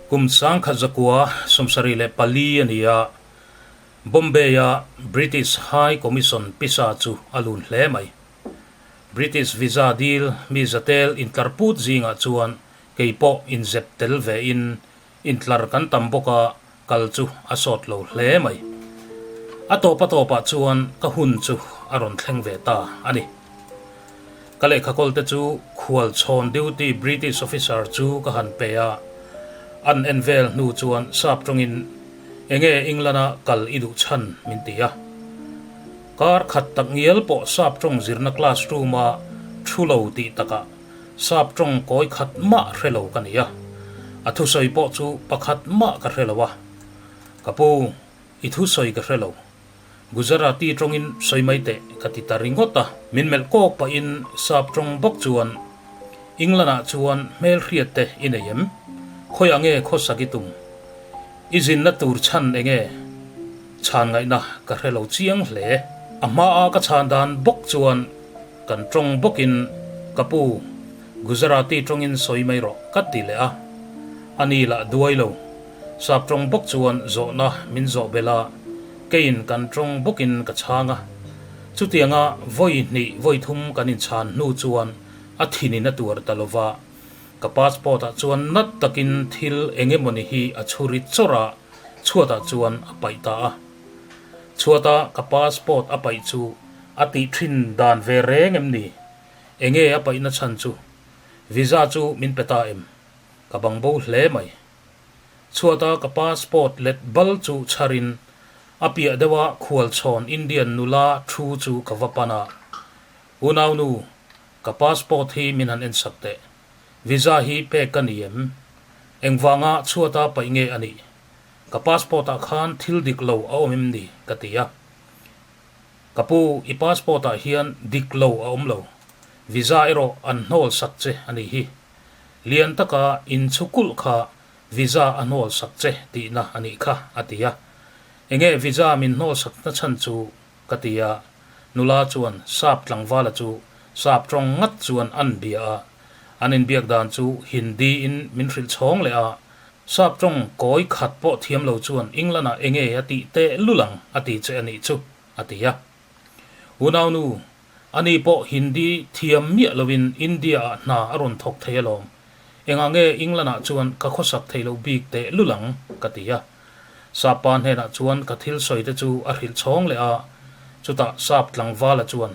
Kum 1974 a ni a, Bombay-a British High Commission pisa chu a lun hle mai. British visa dil mi zatel intlar put zingah chuan kei pawh inzep tel vein intlar kan tam bawk a, kal chu a sawt lo hle mai. A tawp a tawpah chuan ka hun chu a rawn thleng ve ta a ni. Ka lehkha kawlte chu khualchhawn duty British officer chu ka han pe a, an en vel hnu chuan sap tawngin enge England-a kal i duh chhan min ti a. Kar khat tak ngial pawh sap tawng zirna classroom-a thu lo tih takah Sap tawng kawi khat mah hre lo ka ni a, a thusawi pawh chu pakhat mah ka hre lo a. Ka pu, i thusawi ka hre lo. Gujarati tawngin sawi mai teh ka ti ta ringawt a. Min melh kawk pahin sap tawng bawk chuan, England-ah chuan hmelhriat te i nei em? Khawiah nge khawsak i tum? I zinna tur chhan enge? Chhan ngaihna ka hre lo chiang hle. A hmaa ka chhan dan bawk chuan Kan tawng bawkin, Ka pu, Gujarati tawngin sawi mai rawh, ka ti leh a. A ni lah duai lo. Sap tawng bawk chuan zawhna min zawh belh a, keiin kan tawng bawkin ka chhang a. Chutianga vawi hnih vawi thum kan inchhan hnu chuan a thinin a tuar ta lo va. Ka passport ah chuan nat takin thil eng emawni hi a chhuri chawrh a, chhuatah chuan a paih ta a. Chhuata ka passport a paih chu A tih thin dan ve reng em ni? Enge a paihna chhan chu? Visa chu min pe ta em? Ka bang bo hle mai. Chhuata ka passport let bal chu chharin a piah deuha khualchhawn Indian nula thu chu ka va pan a. Unau nu, ka passport hi min han ensak teh. Visa hi pek ka ni em? Engvanga chhuata paih nge a nih? Ka passport ah khan thil dik lo a awm em ni? Ka ti a. Ka pu, i passport ah hian dik lo a awm lo. Visa erawh an hnawl sak che a nih hi. Lian taka inchhu kulh kha visa a hnawl sak che tihna a nih kha, a ti a. Enge visa min hnawl sak na chhan chu? ka ti a. Nula chuan sap tlangvala chu sap tawng ngat chuan an bia a. An inbiak dan chu Hindi in min hrilh chhawng leh a. Sap tawng kawi khat pawh thiam lo chuan England-ah enge a tih teh lul ang a ti che a nih chu, a ti a. Unaunu, ani pawh Hindi thiam miah loin India-ah hna a rawn thawk thei alawm. Engah nge England-ah chuan ka khawsak thei lo bik teh lul ang, ka ti a. Sap pa hnenah chuan ka thil sawi te chu a hrilh chhawng leh a, chutah sap tlangvala chuan,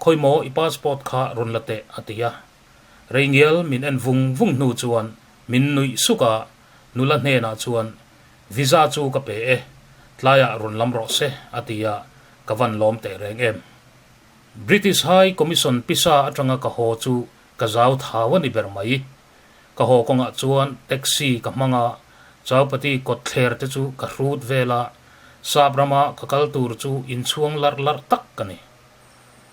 Khawimaw i passport kha rawn la teh, a ti a. Reingial min en vung vung hnu chuan Min nuih suk a, nula hnenah chuan, Visa chu ka pe e, tlaiah rawn lam rawh se, a ti a, ka van lawm teh reng em. British High Commission pisa atanga ka haw chu ka zau thau a ni ber mai. Ka haw kawngah chuan taxi ka hmang a, Chowpatty kawtthler te chu ka hrut vel a, Sap rama ka kal tur chu inchhuang larh larh tak ka ni.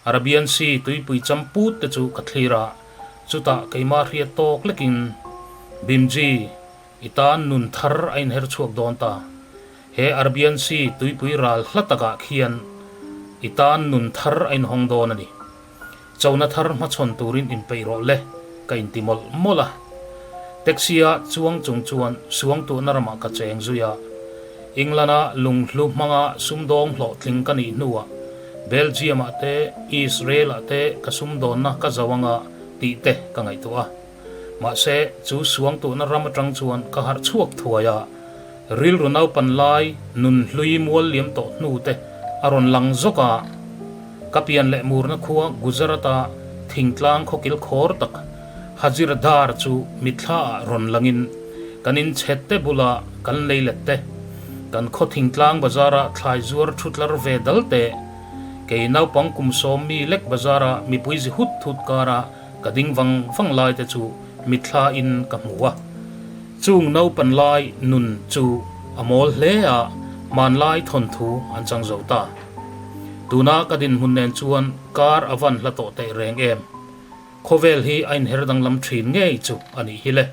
Arabian Sea tuipui champut te chu ka thlir a, chutah keimah hriat tawk lekin Bimji, i tan nun thar a inher chhuak dawn ta. He Arabian Sea tuipui ral hla takah khian i tan nun thar a inhawng dawn a ni. Chona thar hmachhawn turin inpeih rawh le, ka inti mawlh mawlh a. Taxi-a chuang chung chuan suangtuahna ramah ka cheng zui a. England-a lunghlu hmanga sumdawng hlawhtling ka nih hnuah Belgium-ah te, Israel-ah te ka sumdawnna ka zo anga tih te ka ngaihtuah a. Mahse, chu suangtuahna ram atang chuan ka harh chhuak thuai a, rilru naupan lai nun hlui mual liam tawh hnu te a rawn lang zawk a. Ka pian leh murna khua Gujarat-a thingtlang khawkil khawr tak Hajiradhar chu mitthla-ah rawn langin kan inchhet te bula kan lei let te, kan khaw thingtlang bazara thlai zuar thutlar ve dal te, kei naupang kum sawm mi lek bazara mipui zi hut hut kara ka ding vang vang lai te chu mitthla in ka hmu a. Chung naupan lai nun chu a mawl hle a, hmanlai thawnthu an chang zo ta. Tuna ka dinhmun nen chuan kar a van hla tawh teh reng em? Khawvel hi a inher danglam thin ngei chu a nih hi le.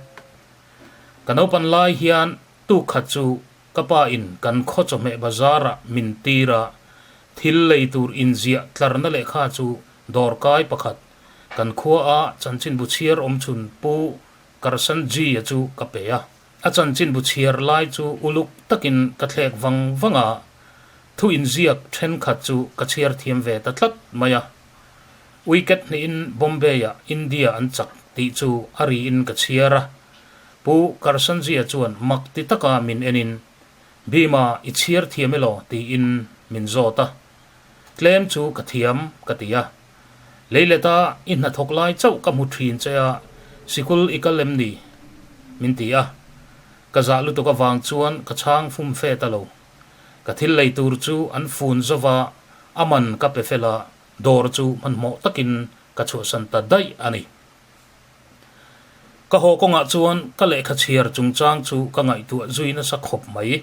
Ka naupan lai hian tuk khat chu ka pa in kan khaw chawhmeh bazar ah min tir a, thil lei tur inziah tlarna lehkha chu dawrkai pakhat kan khua a chanchinbu chhiar awm chhun Pu Karsanji-a chu ka pe a. A chanchinbu chhiar lai chu uluk takin ka thlek vang vang a, thu inziak thenkhat chu ka chhiar thiam ve ta tlat mai a. Wicket hnihin Bombay-ah India an chak tih chu a riin ka chhiar a. Pu Karsanjia chuan mak ti taka min enin, Bhima i chhiar thiam elaw? tiin min zawt a. Tlem chu ka thiam, ka ti a. Leileta i hnathawk lai chauh ka hmu thin che a, sikul i kal em ni? Min ti a. Ka zah lutuk avang chuan ka chhang fum fe ta lo. Ka thil lei tur chu an fun zova, a man ka pe fel a, dawr chu hmanhmawh takin ka chhuahsan ta daih a ni. Ka haw kawngah chuan ka lehkha chhiar chungchang chu ka ngaihtuah zui nasa khawp mai.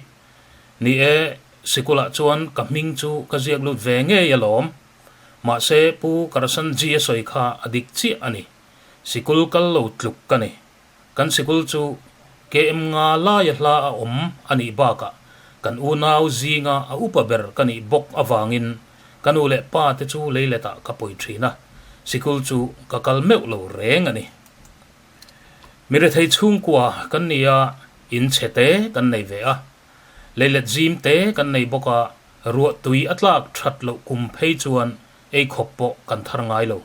Ni e, sikulah chuan ka hming chu ka ziak lut ve ngei alawm. Mahse, Pu Karsanji a sawi kha a dik chiah a ni. Sikul kal lo tluk ka ni. Kan sikul chu KM nga laia hla a awm a nih bakah kan unau zinga a upa ber ka nih bawk avangin ka nu leh pa te chu leiletah ka pawi thin a, sikul chu ka kal meuh lo reng a ni. Mi rethei chhungkua kan ni a, in chhe te kan nei ve a, Leilet zim te kan nei bawk a, ruah tui a tlak that loh kum phei chuan ei khawp pawh kan thar ngai lo.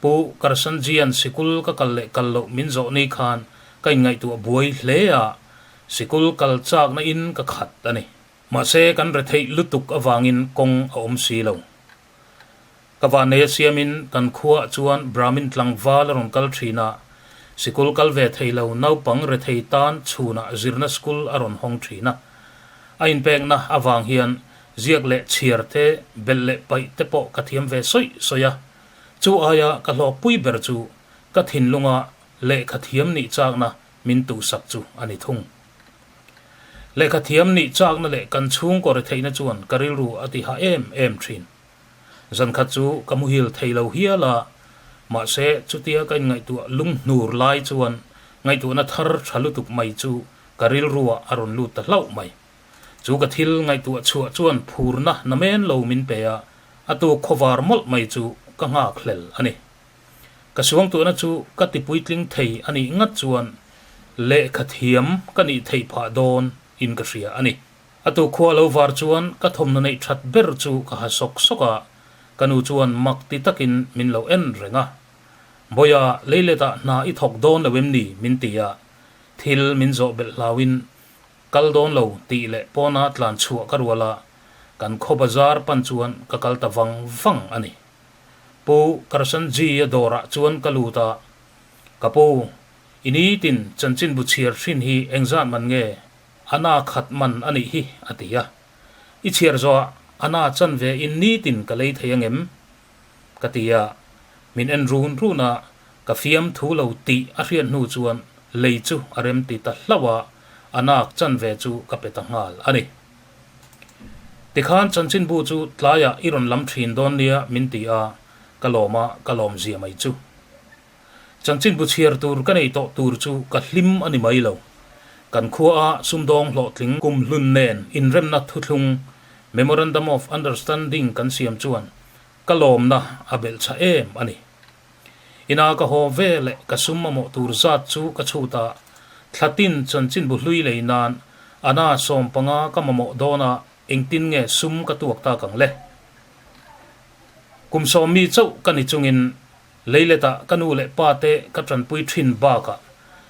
Pu Karsanjian sikul ka kal leh kal loh min zawh ni khan ka inngaihtuah buai hle a, sikul kal chakna in ka khat a ni. Mahse kan retheih lutuk avangin kawng a awm si lo. Ka vahneia siamin kan khuaah chuan Brahmin tlangval a rawn kal thin a, sikul kal ve thei lo naupang rethei tan chhunah zirna school a rawn hawng thin a. A inpekna avang hian ziak leh chhiar te, belh leh paih te pawh ka thiam ve sawi sawi a. Chu aia ka hlawkpui ber chu ka thinlunga lehkha thiam nih chakna min tuhsak chu a ni thung. Lehkha thiam nih chakna leh kan chhungkaw retheihna chuan ka rilru a ti hah em em thin. Zankhat chu ka muhil thei lo hial a, mahse chutia ka inngaihtuah lunghnur lai chuan ngaihtuahna thar tha lutuk mai chu ka rilruah a rawn lut ta hlauh mai. Chu ka thil ngaihtuah chhuah chuan phurna namen lo min pe a, a tuk khawvar mawlh mai chu ka nghak hlel a ni. Ka suangtuahna chu ka ti puitling thei a nih ngat chuan lehkha thiam ka nih theih phah dawn in ka hria a ni. A tu khua lo var chuan ka thawmhnaw neih that ber chu ka ha sawk sawk a, ka nu chuan mak ti takin min lo en reng a. Bawiha, leiletah hna i thawk dawn lo em ni? min ti a, thil min zawh belh hlauin kal dawn lo tih leh pawna tlan chhuah ka rual a, kan khaw bazar pan chuan ka kal ta vang vang a ni. Pu Karsanji-a dawrah chuan ka lut a, Ka pu, i nitin chanchinbu chhiar hrin hi engzat man nge? A na khat man a nih hi, a ti a. I chhiar zawhah a na chan ve in nitin ka lei thei angem? Ka ti a. Min en run run a, ka fiam thu lo tih a hriat hnu chuan lei chu a rem ti ta hlauh a, a nak chan ve chu ka pe ta nghal a ni. Tikhan chanchinbu chu tlaiah i rawn lam thin dawn nia min ti a, ka lawm a, ka lawm zia mai chu. Chanchinbu chhiar tur ka nei tawh tur chu ka hlim a ni mai lo. Kan khuaa sumdawng hlawhtling kumhlun nen inremna thuthlung, Memorandum of Understanding, kan siam chuan ka lawmna a belh chha em a ni. Ina ka haw ve leh ka sum mamawh tur zat chu ka chhut a, thlatin chanchinbu hlui lei nan ana 15 ka mamawh dawn a, engtin nge sum ka tuak tak ang le? Kum sawmmi chauh ka ni chungin Leiletah ka nu leh pa te ka tanpui thin bakah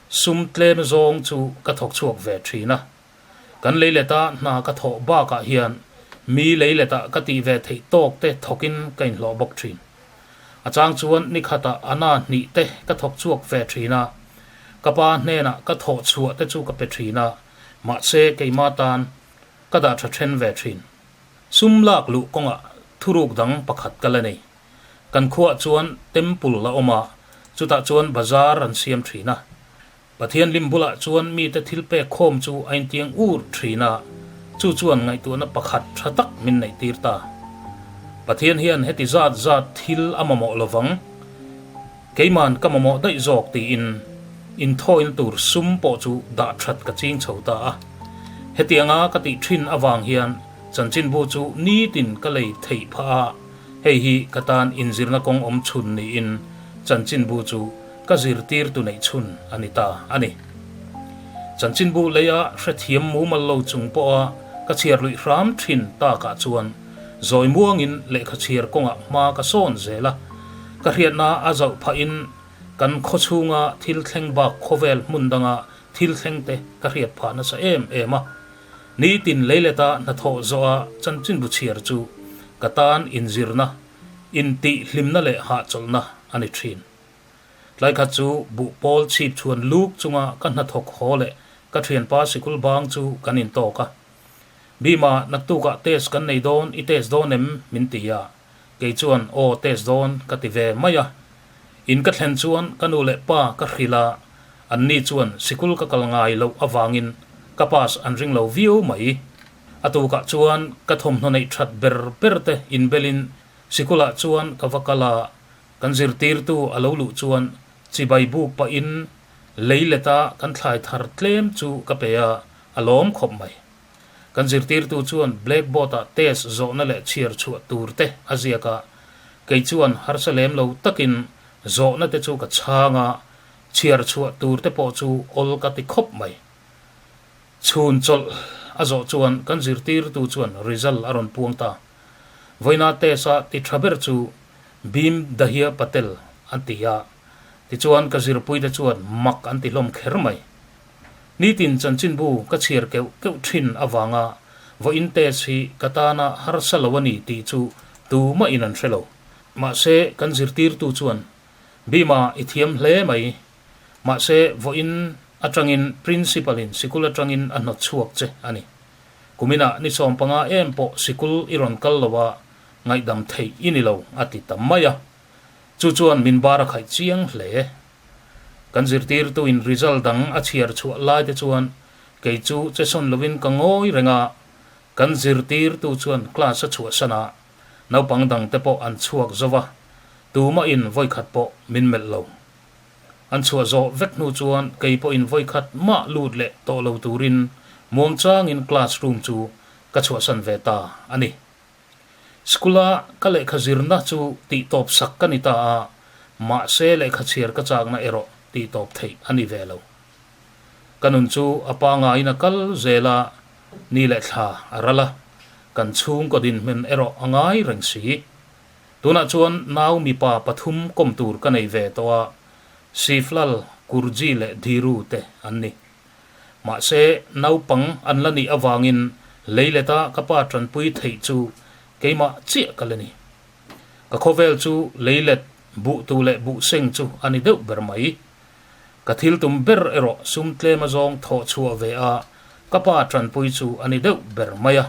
sum tlem zawng chu ka thawk chhuak ve thin a. Kan leileta hna ka thawh bakah hian mi leiletah ka tih ve theih tawk te thawkin ka inhlawh bawk thin. A chang chuan nikhatah a na hnih te ka thawk chhuak ve thin a, ka pa hnenah ka thawh chhuah te chu ka pe thin a, mahse keimah tan ka dah tha then ve thin. Sum lak luh kawngah thuruk dang pakhat ka la nei. Kan khuaah chuan temple a awm a, chutah chuan bazar an siam thin a. Pathian lim bulah chuan mite thil pek khawm chu a intiang ur thin a, chu chuan ngaihtuahna pakhat tha tak min neih tir ta. Pathian hian heti zat zat thil a mamawh lovang, keiman ka mamawh daih zawk tiin inthawina tur sum pawh chu dah that ka ching chho ta a. Hetianga ka tih thin avang hian chanchinbu chu nitin ka lei theih phah a, Hei hi ka tan inzirna kawng awm chhun niin chanchinbu chu ka zirtirtu neih chhun a ni ta a ni. Chanchinbu leia hrethiam mumal lo chung pawha ka chhiar luih hram thin takah chuan zawi muangin lehkha chhiar kawngah hma ka sawn zel a, ka hriatna a zauh phahin kan khaw chhunga thil thleng bak khawvel hmun danga thil thleng te ka hriat phah nasa em em a. Nitin leileta hnathawh zawha chanchinbu chhiar chu ka tan inzirna, intih hlimna leh hahchawlhna a ni thin. Tlai khat chu buh pawl chhip chhuan luk chunga ka hnathawk haw leh ka thianpa sikul bang chu kan intawk a. Bima, naktukah test kan nei dawn, i test dawn em? min ti a. Kei chuan, Aw, test dawn, ka ti ve mai a. In ka thlen chuan ka nu leh pa ka hrilh a, anni chuan sikul ka kal ngai loh avangin ka pass an ring lo viau mai. A tukah chuan ka thawmhnaw neih that ber ber te inbelin sikulah chuan ka va kal a, Kan zirtirtu a lo luh chuan chibai buk pahin lei leta kan thlai thar tlem chu ka pe a, a lawm khawp mai. Kan zirtirtu chuan blackboard-ah test zawhna leh chhiar chhuah tur te a ziak a, kei chuan harsa lem lo takin zawhna te chu ka chhang a, chhiar chhuah tur te pawh chu awl ka ti khawp mai. Chhun chawlh a zawh chuan kan zirtirtu chuan result a rawn puang ta. Vawiina test-a ti tha ber chu Bhim Dahia Patel an ti a, tichuan ka zirpuite chuan mak an ti hlawm kher mai. Nitin chanchinbu ka chhiar keuh keuh thin avanga vawiin test hi ka tana harsa lo a ni tih chu tumahin an hre lo. Mahse kan zirtirtu chuan, Bhima i thiam hle mai, mahse vawiin atangin Principal-in sikul atangin a hnawt chhuak che a ni. Kuminah ni 15 em pawh sikul i rawn kal lo a, ngaihdam theih i ni lo a ti ta mai a. Chu chuan min bar a khaih chiang hle. Kan zirtirtuin result dang a chhiar chhuah lai te chuan kei chu che sawn lovin ka ngawi reng a, kan zirtirtu chuan class a chhuahsan a, naupang dang te pawh an chhuak zo va, tumahin vawikhat pawh min melh lo. An chhuah zawh vek hnu chuan kei pawhin vawikhat mah lut leh tawh lo turin muangchangin classroom chu ka chhuahsan ve ta a ni. School-a ka lehkha zirna chu tihtawp sak ka ni ta a, mahse lehkha chhiar ka chakna erawh tihtawp theih a ni ve lo. Ka nun chu a pangaiin a kal zel a, ni leh thla a ral a, kan chhungkaw dinhmun erawh a ngai reng si. Tunah chuan nau mipa pathum kawm tur ka nei ve tawh a, Siflal, Kurji leh Dhiru te an ni. Mahse, naupang an la nih avangin leileta ka pa tanpui theih chu keimah chiah ka la ni. Ka khawvel chu leilet buhtu leh buhseng chu a ni deuh ber mai. Ka thil tum ber erawh sum tlem azawng thawh chhuah ve a ka pa tanpui chu a ni deuh ber mai a.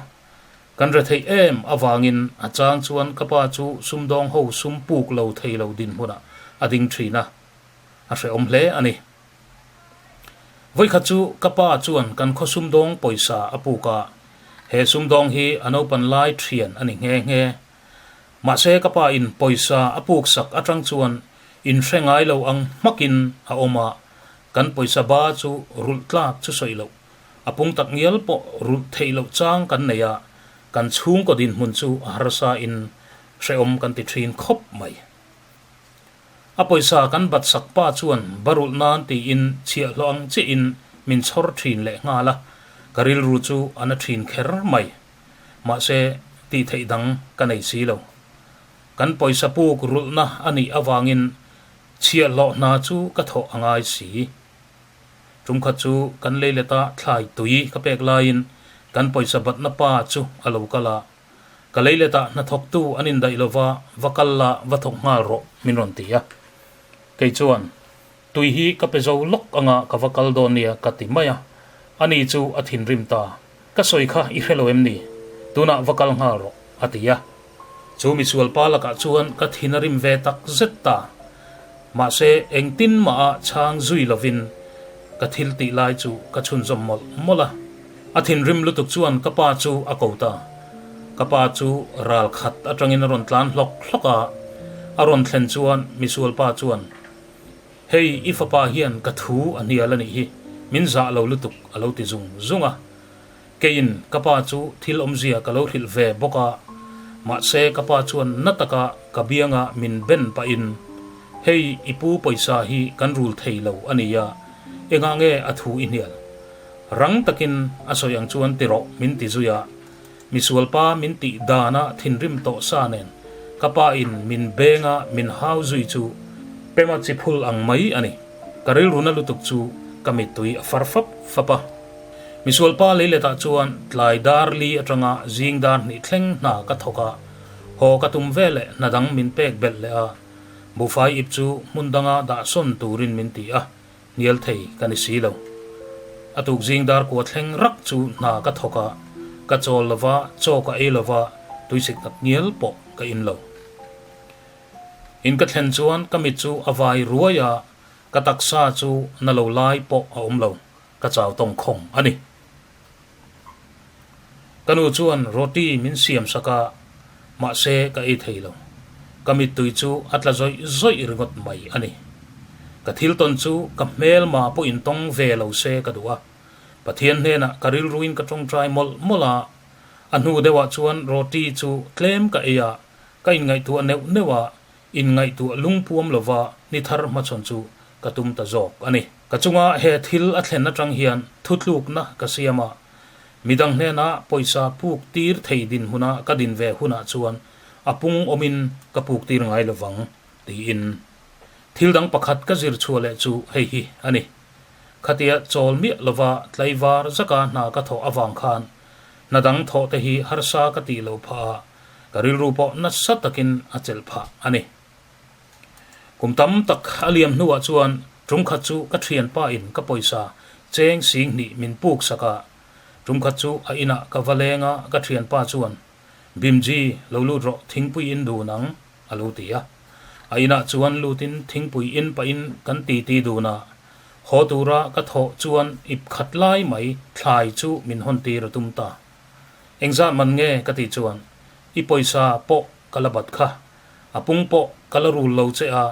Kan retheih em avangin a chang chuan ka pa chu sumdawng ho sum puk lo thei lo dinhmunah a ding thin a, a hrehawm hle a ni. Vawikhat chu ka pa chuan kan khaw sumdawng pawisa a puk a, he sumdawng hi a naupan lai thian a ni nghe nghe. Mahse ka pa in pawisa a puk sak atang chuan in hre ngai lo ang hmakin a awm a, kan pawisa ba chu rulh tlak chu sawi loh, a pung tak ngial pawh rulh theih loh chang kan nei a, kan chhungkaw dinhmun chu a harsa in hrehawm kan ti thin khawp mai. A pawisa kan bat sak pa chuan barulh nan tiin chhiahhlawh ang chiahin min chhawr thin leh nghal a, ka rilru chu a na thin kher mai. Mahse, tih theih dang ka nei si lo. Kan pawisa puk rulhna a nih avangin chhiahhlawh hna chu ka thawh a ngai si. Tumkhat chu kan leileta thlai tui ka pek laiin kan pawisa batna pa chu a lo kal a, Ka leiletah hnathawktu an indaih lova, va kal la, va thawk nghal rawh, min rawn ti a. Kei chuan, Tui hi ka pe zo lawk anga ka va kal dawn nia ka ti mai a. Ani chu a thinrim ta, Ka sawi kha i hre lo em ni? Tunah va kal nghal rawh, a ti a. Chu misual pa lakah chuan ka thin a rim ve tak zet ta. Mahse, engtin maha chhang zui lovin ka thil tih lai chu ka chhunzawm mawlh mawlh a. A thinrim lutuk chuan ka pa chu a ko ta. Ka pa chu ral khat atangin a rawn tlan hlawk hlawk a, a rawn thlen chuan misual pa chuan, Hei i fapa hian ka thu a hnial a nih hi, min zah lo lutuk a lo ti zung zung a. Keiin ka pa chu thil awmzia ka lo hrilh ve bawk a, mahse ka pa chuan na taka ka bianga min ben pahin, Hei i pu pawisa hi kan rul thei lo a nia, engah nge a thu i hnial? Rang takin a sawi ang chuan ti rawh min ti zui a, misualpa min tih dana thinrim tawh sa nen ka pa in min benga min hau zui chu pema chi phul ang mai a ni. Ka rilruna lutuk chu ka mittui a far fap fap a. Misualpa leiletah chuan tlai dar li atanga zing dar hnih thleng hna ka thawk a, haw ka tum veleh hna dang min pek belh leh a, buhfai ip chu hmun danga dah sawn turin min ti a, hnial thei ka ni si lo. A tuk zing dar kua thleng rak chu hna ka thawk a, ka chawl lova, chaw ka ei lova, tuisik tak ngial pawh ka in lo. In ka thlen chuan ka mit chu a vai ruai a, ka taksa chu na lo lai pawh a awm lo. Ka chau tawng khawng a ni. Ka nu chuan roti min siam sak a, mahse ka ei thei lo. Ka mittui chu a tla zawih zawih ringawt mai a ni. Ka thil tawn chu ka hmelma pawh in tawng ve lo se ka duh a. Pathian hnenah ka rilruin ka tawngtai mawlh mawlh a, a hnu deuhah chuan roti chu tlem ka ei a, ka inngaihtuah neuh neuh a, Inngaihtuah lungpuam lova ni thar hmachhawn chu ka tum ta zawk a ni. Ka chunga he thil a thlen atang hian thutlukna ka siam a, midang hnena pawisa puk tir thei dinhmuna ka din ve hunah chuan a pung awmin ka puk tir ngai lovang, tiin. Thil dang pakhat ka zir chhuah leh chu hei hi a ni. Khatia chawl miah lova tlaivar zaka hna ka thawh avang khan hna dang thawh te hi harsa ka tih loh phah a, Ka rilru pawh nasa takin a chelh phah a ni. Kum tam tak a liam hnuah chuan ṭumkhat chu ka ṭhianpa in ka pawisa cheng sing hnih min puk sak a, ṭumkhat chu a inah ka va leng a, ka ṭhianpa chuan, Bimji, lo lut rawh, thingpui in dun ang, a lo ti a. A inah chuan lutin thingpui in pahin kan titi dun a, haw tura ka thawh chuan ip khat lai mai thlai chu min hawn tir a tum ta. Engzah man nge ka tih chuan i pawisa pawh ka la bat kha, a pung pawh ka la rul lo che a,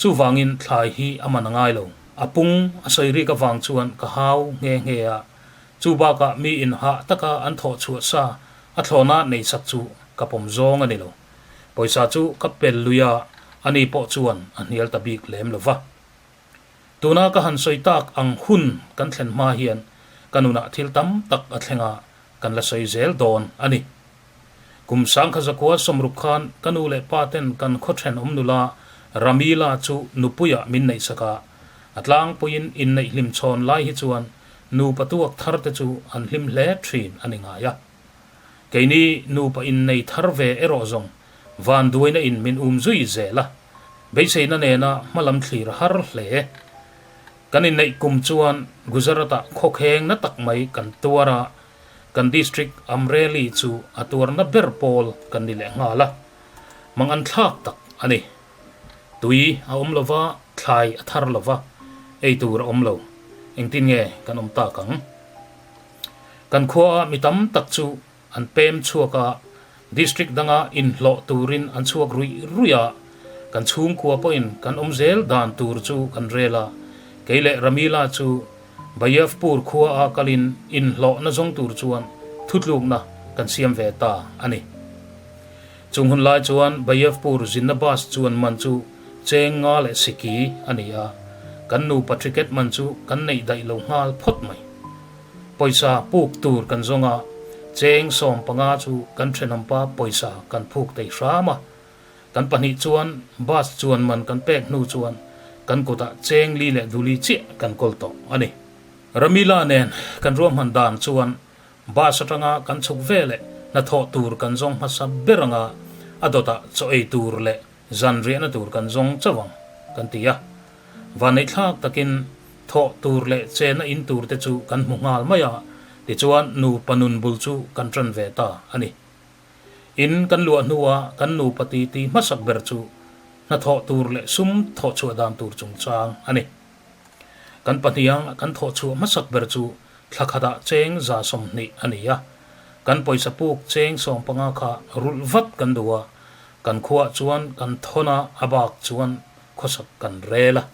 chuvangin thlai hi a man a ngai lo. A pung a sawi rik avang chuan ka hau nghe nghe a, chu bakah mi in hah taka an thawh chhuah sa a thlawhna nei sak chu ka pawm zawng a ni lo. Pawisa chu ka pel lui a, ani pawh chuan a hnial ta bik lem lo va. Tuna ka han sawi tak ang hun kan thlen hma hian ka nunah thil tam tak a thleng a, kan la sawi zel dawn a ni. Kum sangkha zakua sawmruk khan ka nu leh pa ten kan khaw thenawm nula Ramila chu nupuiah min neihsak a, a tlangpuiin inneih hlim chhawn lai hi chuan nupa tuak thar te chu an hlim hle thin a ni ngai a. Keini nupa innei thar ve erawh zawng vanduaina in min um zui zel a, beiseina nena hmalam thlir a har hle. Kan inneih kum chuan Gujarat-ah khawkheng na tak mai kan tuar a, kan district Amreli chu a tuarna ber pawl kan ni leh nghal a, mangan thlak tak a ni. Tui a awm lo va, thlai a thar lo va, ei tur a awm lo. Engtin nge kan awm tak ang? Kan khuaa mi tam tak chu An pem chhuak a, district danga inhlawh turin an chhuak ruih ruih a, kan chhungkua pawhin kan awm zel dan tur chu kan rel a, kei leh Ramila chu Bayavpur khua a kalin inhlawhna zawng tur chuan thutlukna kan siam ve ta a ni. Chung hun lai chuan Bayavpur zinna bus chuan man chu cheng nga leh siki a ni a, kan nupa ticket man chu kan neih daih lo nghal phawt mai. Pawisa puk tur kan zawng a, cheng 15 chu kan thenawmpa pawisa kan phuk thei hram a. Kan pahnih chuan bus chuan man kan pek hnu chuan kan kutah cheng li leh duli chiah kan kawl tawh a ni. Ramila nen kan ruahman dan chuan bus atanga kan chhuk veleh hnathawh tur kan zawng hmasa ber anga a dawtah chaw ei tur leh Zan riahna tur kan zawng chauh ang, kan ti a. Vanneihthlak takin thawh tur leh chenna in tur te chu kan hmu nghal mai a, tichuan nupa nun bul chu kan ṭan ve ta a ni. In kan luah hnua kan nupa titi hmasak ber chu hnathawh tur leh sum thawh chhuah dan tur chungchang a ni. Kan pahniha kan thawh chhuah hmasak ber chu thla khatah cheng 120 a ni a. Kan pawisa puk cheng 15 kha rulh vat kan duh a, Kan khuaah chuan kan thawn a, a bak chuan khawsak kan rel a.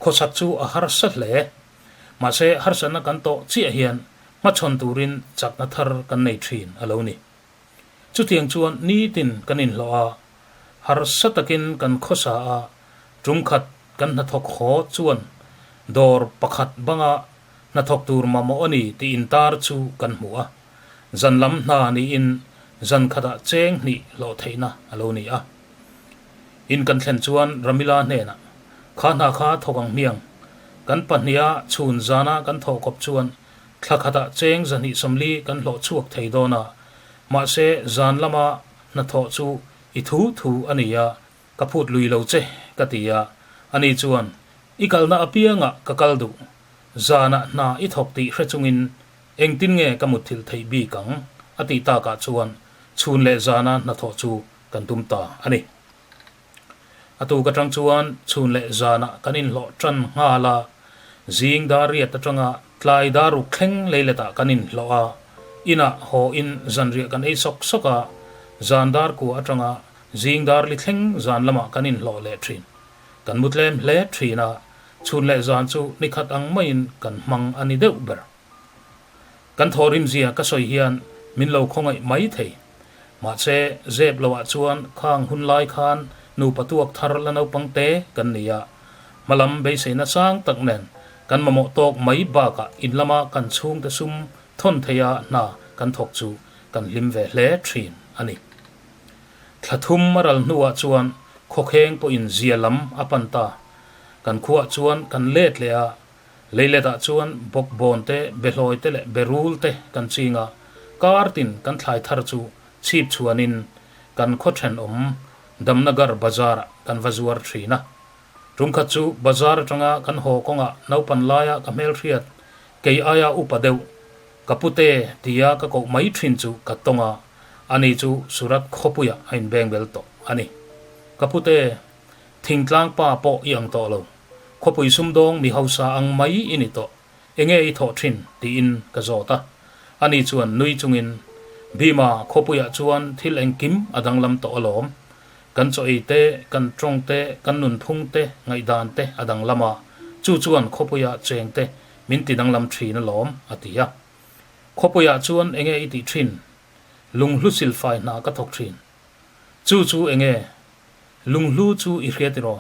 Khawsak chu a harsa hle. Mahse, harsatna kan tawh chiah hian hmachhawn turin chakna thar kan nei thin a lo ni. Chutiang chuan nitin kan inhlawh a, harsa takin kan khawsa a, tumkhat kan hnathawk haw chuan dawr pakhat banga. hnathawk tur mamawh a ni tih intar chu kan hmu a. Zan lam hna niin zan khatah cheng hnih hlawh theihna a lo ni a. In kan thlen chuan Ramila hnenah, Kha hna kha thawk ang hmiang. Kan pahniha chhun zana kan thawh kawp chuan thla khatah cheng zahnih 40 kan hlawh chhuak thei dawn a, mahse zan lama hnathawh chu i thu thu a ni a, Ka phut lui lo che, ka ti a. Ani chuan, I kalna apiangah ka kal duh. Zanah hna i thawk tih hre chungin engtin nge ka mutthilh theih bik ang? a tih takah chuan chhun leh zana hnathawh chu kan tum ta a ni. A tuk atang chuan chhun leh zanah kan inhlawh tan nghal a, zing dar riat atanga tlai dar ruk thleng leiletah kan inhlawh a, inah haw in zanriah kan ei sawk sawk a, zan dar kua atanga Zing dar li thleng zan lamah kan inhlawh leh thin. Kan mu tlem hle thin a, chhun leh zan chu ni khat ang maiin kan hmang a ni deuh ber. Kan thawhrim zia ka sawi hian min lo khawngaih mai thei. Mahse, zep loah chuan khang hun lai khan nupa tuak thar la naupang te kan ni a, hmalam beiseina sang tak nen kan mamawh tawk mai bakah in lama kan chhungte sum thawn theia hna kan thawk chu kan hlim ve hle thin a ni. Thla thum a ral hnuah chuan khawkheng pawhin zia lam a pan ta. Kan khuaah chuan kan let leh a, leiletah chuan bawkbawn te, behlawi te leh berul te kan ching a, kar tin kan thlai thar chu chhip chhuanin kan khaw thenawm Damnagar bazar-ah kan va zuar thin a. Tumkhat chu bazar atanga kan haw kawngah naupan laia ka hmelhriat kei aia upa deuh Ka pute tia ka koh mai thin chu ka tawng a, ani chu Surat khawpuiah a inbeng bel tawh a ni. Ka pute, thingtlang pa pawh i ang tawh lo, khawpui sumdawng mi hausa ang mai i ni tawh, enge i thawh thin? tiin ka zawt a. Ani chuan nui chungin, Bhima, khawpuiah chuan thil engkim a danglam tawh alawm. Kan chaw ei te, kan tawng te, kan nunphung te, ngaihdan te a danglam a, chu chuan khawpuia cheng te Min ti danglam thin alawm, a ti a. Khawpuiah chuan enge i tih thin? Lunghlu silfai hna ka thawk thin. Chu chu enge? Lunghlu chu i hria tiraw?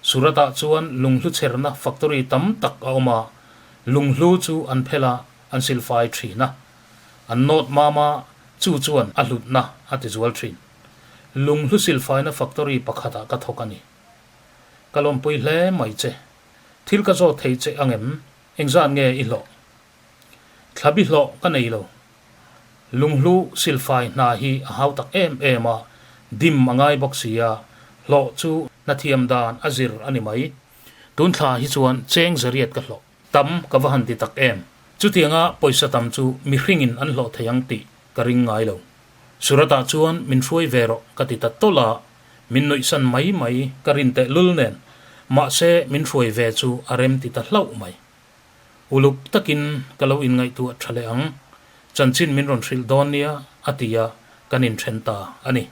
Suratah chuan lunghlu chherna factory tam tak a awm a, lunghlu chu an phel a, an silfai thin a. An nawt mam a, chu chuan a hlutna a ti zual thin. Lunghlu silfaina factory pakhatah ka thawk a ni. Ka lawmpui hle mai che. Thil ka zawt thei che ang em? Engzat nge i hlawh? Thlabi hlawh ka nei lo. Lunghlu silfai hna hi a hau tak em em a, dim a ngai bawk si a, hlawh chu hnathiam dan a zir a ni mai. Tun thla hi chuan cheng zariat ka hlawh. Tam ka va han ti tak em? Chutianga pawisa tam chu mihringin an hlawh thei ang tih ka ring ngai lo. Suratah chuan min hruai ve rawh ka ti ta tawlh a, min nuihsan mai mai ka rin teh lul nen, mahse min hruai ve chu a rem ti ta hlauh mai. Uluk takin ka lo inngaihtuah tha leh ang, chanchin min rawn hrilh dawn nia a ti a, kan inthen ta a ni.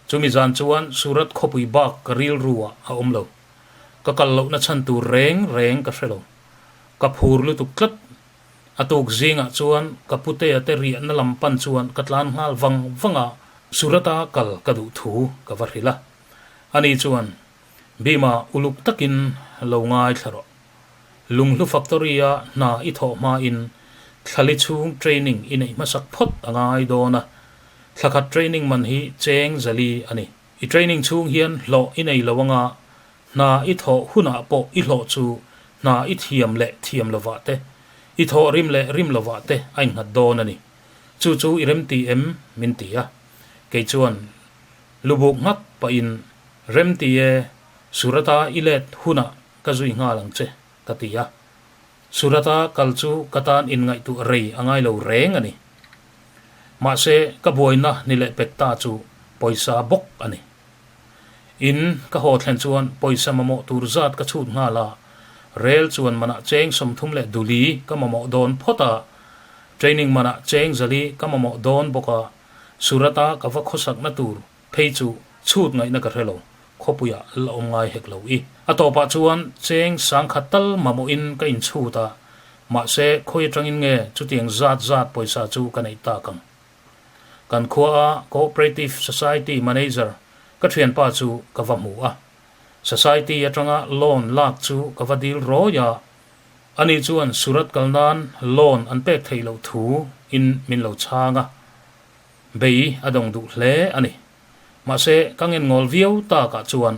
Chumi zan chuan Surat khawpui bak ka rilru ah a awm lo. Ka kal lohna chhan tur reng reng ka hre lo. Ka phur lutuk tlat A tuk zingah chuan ka putea te riahna lam pan chuan ka tlan nghal vang vang a, Surata kal ka duh thu ka va hrilh a. Ani chuan, Bima uluk takin lo ngaithla rawh. Lunghlu factory-a hna i thawh hmain thlali chhung training i neih hmasak phawt a ngai dawn a, thlakhat training man hi cheng zali a ni. I training chhung hian hlawh i nei lo anga Hna i thawh hunah pawh i hlawh chu hna i thiam leh thiam lovah te, i thawh rim leh rim lovah te a innghat dawn a ni. Chu chu i remti em? min ti a. Kei chuan lubuk nghat pahin, Remti e, Surata i let hunah ka zui nghal ang che, ka ti a. Surata kal chu ka tan inngaihtuah rei a ngai lo reng a ni. Mahse, ka buaina ni leh pek ta chu pawisa bawk a ni. In ka haw thlen chuan pawisa mamawh tur zat ka chhut nghal a, rel chuan manah cheng 30 leh duli ka mamawh dawn phawt a, training manah cheng 400 ka mamawh dawn bawk a, Surata ka va khawsakna tur phei chu chhut ngaihna ka hre lo, khawpuiah la awm ngai hek lo i. A tawpah chuan cheng 10,000 tal mamawhin ka inchhut a, mahse khawi atangin nge chutiang zat zat pawisa chu ka neih tak ang? Kan khuaa Cooperative Society Manager ka thianpa chu ka va hmu a. Society atanga loan lak chu ka va dil rawi a. Ani chuan Surat kal nan loan an pek theih loh thu in min lo chhang a, bei a dawng duh hle a ni. Mahse ka ngen ngawl viau takah chuan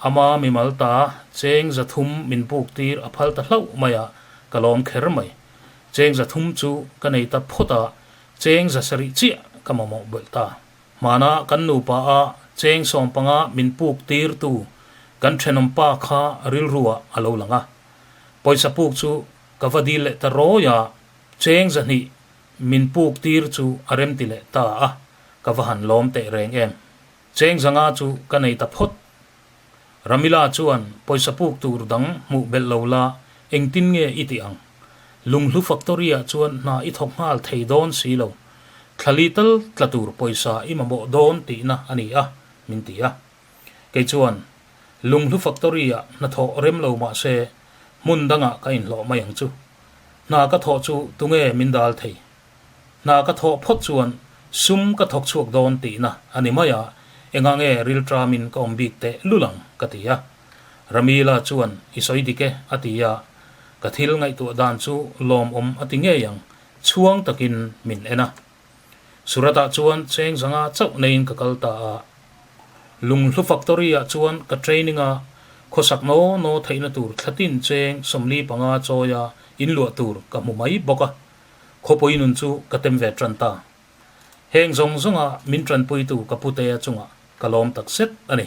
ama mimal ta cheng 300 min buk tir a phal ta hlauh mai a, ka lawm kher mai. Cheng 300 chu ka nei ta phawt a, cheng 700 chiah ka mamawh belh ta. Hmana kan nupa a cheng 15 min puk tir tu kan thenawm pa kha rilru ah a lo lang a. Pawisa puk chu ka va dil leh ta rawi a, cheng 200 min puk tir chu a rem ti leh ta a, ka va han lawm teh reng em. Cheng 500 chu ka nei ta phawt. Ramila chuan pawisa puk tur dang hmuh belh lo la engtin nge i tih ang? Lunghlu factory ah chuan hna i thawk nghal thei dawn si lo. Thlali tal tla tur pawisa i mamawh dawn tihna a ni a, min ti a. Kei chuan Lunghlu factory ah hnathawh rem lo mah se hmun dangah ka inhlawh mai ang chu. Hna ka thawh chu tunge min dal thei? Hna ka thawh phawt chuan sum ka thawk chhuak dawn tihna a ni mai a, engah nge rilṭamin ka awm bik teh lul ang ka ti a. Ramila chuan i sawi dik e a ti a, ka thil ngaihtuah dan chu lawmawm a ti ngei ang, chhuang takin min en a. Suratah chuan cheng 500 chauh neiin ka kal ta a. Lunghlu factory ah chuan ka training a, khawsak naw naw theihna tur thlatin cheng 45 chawia inluah tur ka hmu mai bawk a. Khawpui nun chu ka tem ve tan ta. Heng zawng zawnga min tanpuitu ka putea chungah ka lawm tak zet a ni.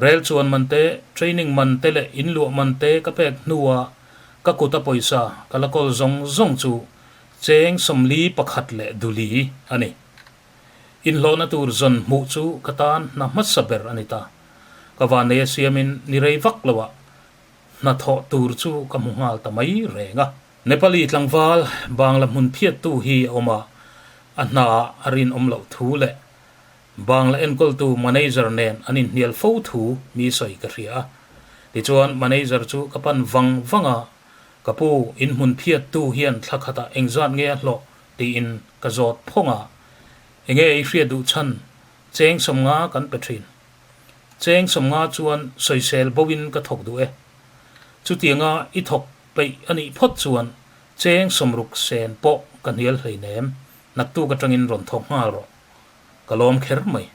Rel chuan man te, training man te leh inluah man te ka pek hnuah ka kuta pawisa ka la kawl zawng zawng chu cheng 41 leh duli a ni. Inhlawhna tur zawn hmuh chu ka tan hna hmasa ber a ni ta. Ka vannei a siamin ni rei vak loah hna thawh tur chu ka hmu nghal ta mai reng a. Nepali tlangval Bangla hmun phiattu hi a awm a, a hnaah a rinawm loh thu leh Bangla enkawltu manager nen an inhnial fo thu mi sawi ka hria a. Tichuan manager chu ka pan vang vang a, Ka pu, in hmun phiattu hian thla khatah engzat nge a hlawh? tiin ka zawt phawng a. Enge i hriat duh chhan? Cheng 50 kan pe thin. Cheng 50 chuan sawisel bo in ka thawk duh e. Chutianga i thawk peih a nih phawt chuan cheng 60 sen pawh ka hnial hleinem, naktuk atangin rawn thawk nghal rawh. Ka lawm kher mai.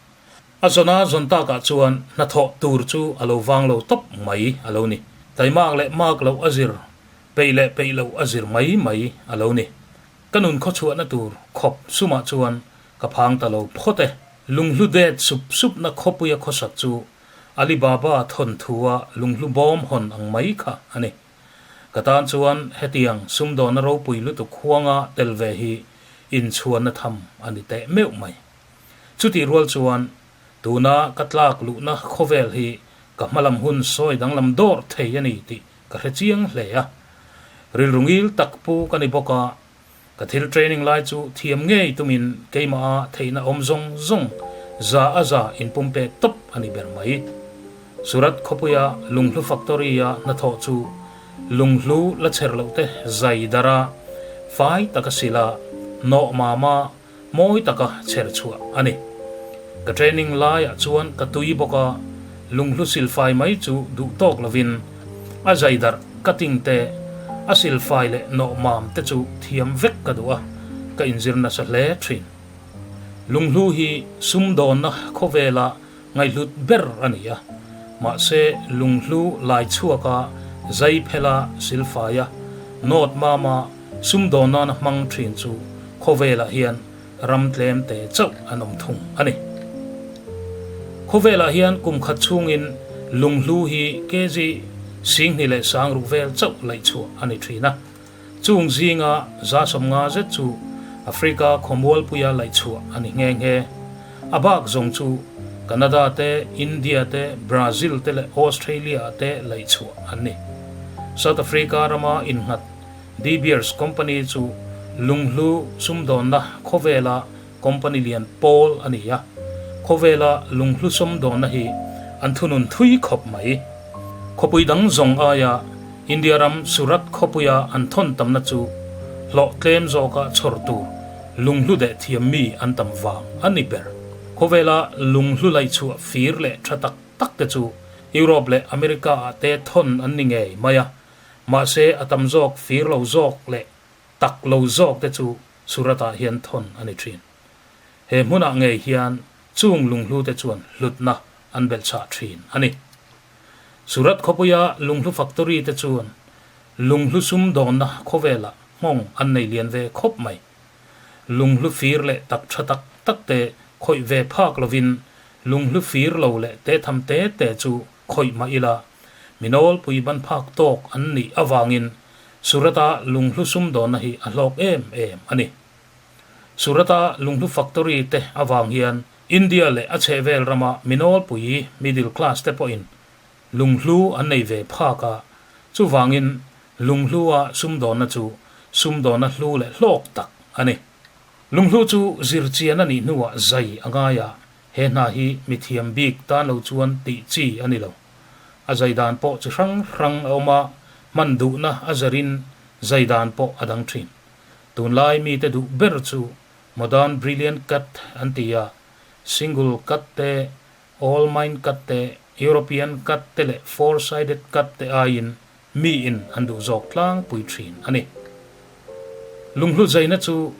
A zawna zawn takah chuan hnathawh tur chu a lo vang lo tawp mai a lo ni. Taimak leh mak loh a zir, peih leh peih loh a zir mai mai a lo ni. Ka nun khawchhuahna tur khawp sumah chuan ka phang ta lo phawt e. Lunghlu det sup supna khawpuia khawsak chu Alibaba thawnthua lunghlu bawm hawn ang mai kha a ni. Ka tan chuan hetiang sumdawnna ropui lutuk huanga tel ve hi inchhuanna tham a ni teh meuh mai. Chutih rual chuan tuna ka tlak luhna khawvel hi ka hmalam hun sawi danglam dawr thei a ni tih ka hre chiang hle a. Rilru ngil tak pu ka ni bawk a, Ka thil training lai chu thiam ngei tumin keimaha theihna awm zawng zawng za a za inpumpek tawp a ni ber mai. Surat khawpuia lunghlu factory-a hnathawh chu lunghlu la chher loh te zai darh a, fai taka sila nawh mama mawi taka chher chhuah a ni. Ka training laiah chuan ka tui bawk a, lunghlu silfai mai chu duh tawk lovin a zai darh cutting te, a silfai leh nawh mam te chu thiam vek ka duh a, ka inzir nasa hle thin. Lunghlu hi sumdawnna khawvela ngaihhlut ber a ni a, mahse lunghlu lai chhuaka zai phela silfaia nawt mama sumdawn nana hmang thin chu khawvelah hian ram tlem te chauh an awm thung a ni. Khawvelah hian kum khat chhungin lunghlu hi kg 2600 vel chauh laih chhuah a ni thin a. Chung zinga 50% zet chu Africa khawmualpuia laih chhuah a ni nghe nghe. A bak zawng chu Canada te, India te, Brazil te leh Australia ah te laih chhuah an ni. South Africa rama innghat De Beers company chu lunghlu sumdawnna khawvela company lian pawl a ni a. Khawvela lunghlu sumdawnna hi an thunun thui khawp mai. Khawpui dang zawng aia India ram Surat khawpuia an thawn tamna chu hlawh tlem zawka chhawr tur lunghlu deh thiam mi an tam vang a ni ber. Khawvela lunghlu laihchhuah fir leh tha tak tak te chu Europe leh America ah te thawn an ni ngei mai a. Mahse a tam zawk fir lo zawk leh tak lo zawk te chu Surat-ah hian thawn a ni thin. He hmunah ngei hian chung lunghlu te chuan hlutna an belhchhah thin a ni. Surat khawpuia lunghlu factory te chuan lunghlu sumdawnna khawvelah nghawng an nei lian ve khawp mai. Lunghlu fir leh tak tha tak tak te khawih ve phak lovin lunghlu fir lo leh te tham te te chu khawih mah ila mi nawlpui ban phak tawk an nih avangin Surat-a lunghlu sumdawnna hi a hlawk em em a ni. Surat-a lunghlu factory te avang hian India leh a chhehvel rama mi nawlpui middle class te pawhin lunghlu an nei ve phak a, chuvangin lunghlua sumdawnna chu sumdawnna hlu leh hlawk tak a ni. Lunghlu chu zirchian a nih hnuah zai a ngai a, he hna hi mithiam bik tan lo chuan tih chi a ni lo. A zai dan pawh chi hrang hrang a awm a, hman duhna a zarin zai dan pawh a dang thin. Tunlai mite duh ber chu Modern Brilliant Cut an ti a, Single Cut te, All Mine Cut te, European Cut te leh Four Sided Cut te aiin miin an duh zawk tlangpui thin a ni. Lunghlu zaina chu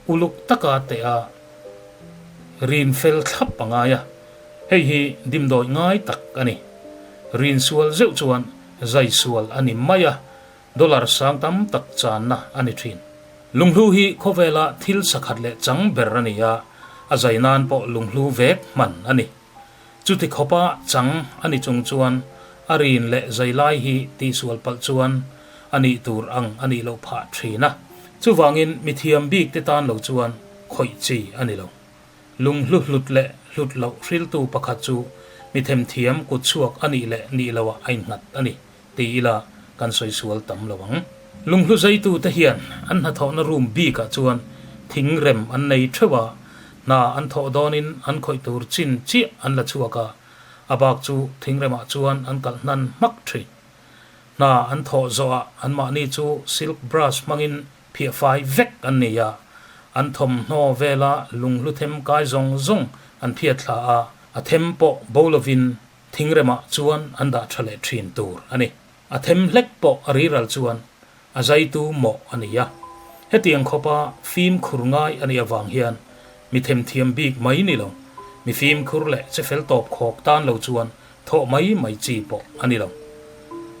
uluk taka teh a rin fel thlap a ngai a, hei hi dimdawi ngai tak a ni. Rin sual zeuh chuan zai sual a ni mai a, dollar sang tam tak channa a ni thin. Lunghlu hi khawvela thil sakhat leh chang ber a ni a, a zai nan pawh lunghlu vek hman a ni. Chuti khawpa chang a ni chung chuan a rin leh zai lai hi tihsual palh chuan a nih tur ang a nih loh phah thin a. Chuvangin mithiam bik te tan lo chuan khawih chi a ni lo. Lunghlu hlut leh hlut loh hriltu pakhat chu mi themthiam kut chhuak a nih leh nih loah a innghat a ni ti ila kan sawi sual tam lo ang. Lunghlu zaitu te hian an hnathawhna room bikah chuan thing rem an nei theuh a, hna an thawh dawnin an khawih tur chin chiah an la chhuak a, a bak chu thing remah chuan an kalh hnan hmak thin. Hna an thawh zawhah anmahni chu silk brush hmangin phiah fai vek an ni a, an thawmhnaw vela lunghlu them kai zawng zawng an phiat thla a, a them pawh bo lovin thingremah chuan an dah tha leh thin tur a ni. A them hlek pawh a riral chuan a zaitu mawh a ni a. Hetiang khawpa fimkhur ngai a nih avang hian mi themthiam bik mai ni lo, mi fimkhur leh che fel tawp khawk tan lo chuan thawh mai mai chi pawh a ni lo.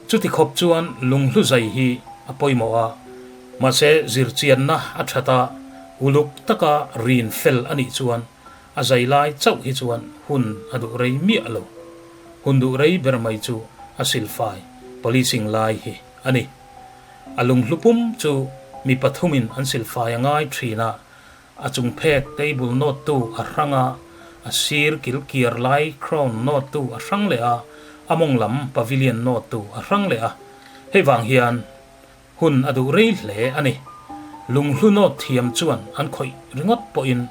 Chuti khawp chuan lunghlu zai hi a pawimawh a, mahse zirchianna a that a, uluk taka rin fel a nih chuan a zai lai chauh hi chuan hun a duh rei miah lo. Hun duh rei ber mai chu a silfai, policing, lai hi a ni. A lunghlu pum chu mi pathumin an silfai a ngai thin a, A chung phek table nawttu a hrang a, a sir kil kiar lai crown nawttu a hrang leh a, a mawng lam pavilion nawttu a hrang leh a. Hei vang hian hun a duh rei hle a ni. Lunghlu nawt thiam chuan an khawih ringawt pawhin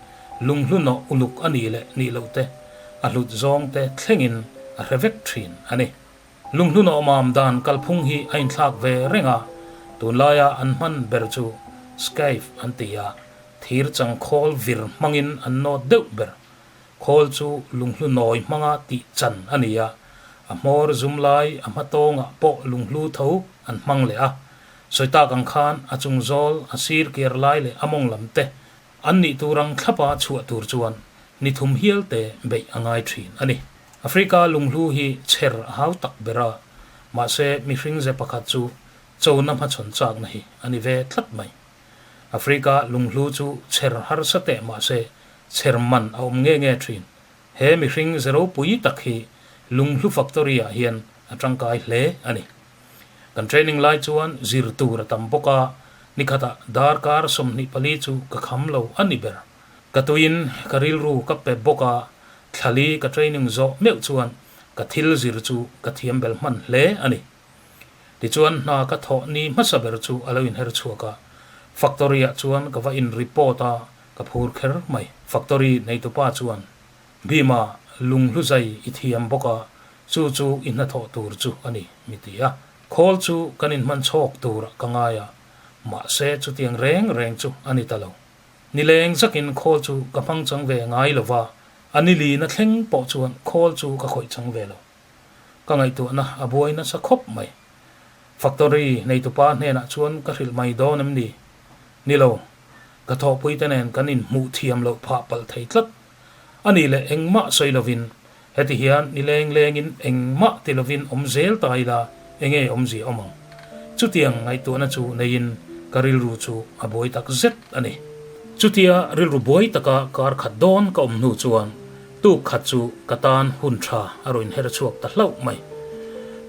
lunghlu nawh uluk a nih leh nih loh te, a hlut zawng te thlengin a hre vek thin a ni. Lunghlunawmam dan kalphung hi a inthlak ve reng a, tunlaia an hman ber chu Skype an ti a, thir chang khawl vir hmangin an nawt deuh ber. Khawl chu lunghlu nawi hmanga tih chan a ni a, a hmawr zum lai a hma tawngah pawh lunghlu tho an hmang leh a. Sawi tak ang khan a chung zawl, a sir kiar lai leh a mawng lam te An nih tur ang thlapa chhuah tur chuan ni thum hial te beih a ngai thin a ni. Africa lunghlu hi chher a hau tak ber a, mahse mihring ze pakhat chu chona hmachhawn chakna hi a ni ve tlat mai. Africa lunghlu chu chher harsa teh mahse chher man a awm nge nge thin. He mihring ze ropui tak hi lunghlu factory ah hian a tangkai hle a ni. Kan training lai chuan zir tur a tam bawk a, nikhatah darkar 24 chu ka kham lo a ni ber. Ka tuiin ka rilru ka pe bawk a, thlali ka training zawh meuh chuan ka thil zir chu ka thiam bel hman hle a ni. Tichuan hna ka thawh ni hmasa ber chu a lo inher chhuak a, factory ah chuan ka va in report a, ka phur kher mai. Factory neitupa chuan Bhima, lunghlu zai i thiam bawk a, chu chu i hnathawh tur chu a ni, mi ti a. Khawl chu kan inhman chhawk turah ka ngai a, mahse chutiang reng reng chu a ni ta lo. Nileng zakin khawl chu ka hmang chang ve ngai lo va, a ni lina thleng pawh chuan khawl chu ka khawih chang ve lo. Ka ngaihtuahna a buai nasa khawp mai. Factory neitupa hnenah chuan ka hrilh mai dawn em ni? Ni lo, ka thawhpuite nen kan inhmuh thiam loh phah palh thei tlat. A nih leh engmah sawi lovin, heti hian ni leng lengin engmah ti lovin awm zel ta ila enge awmzia awm ang? Chutiang ngaihtuahna chu neiin ka rilru chu a buai tak zet a ni. Chutia rilru buai taka kar khat dawn ka awm hnu chuan Tuk khat chu ka tan hun tha a rawn her chhuak ta hlauh mai.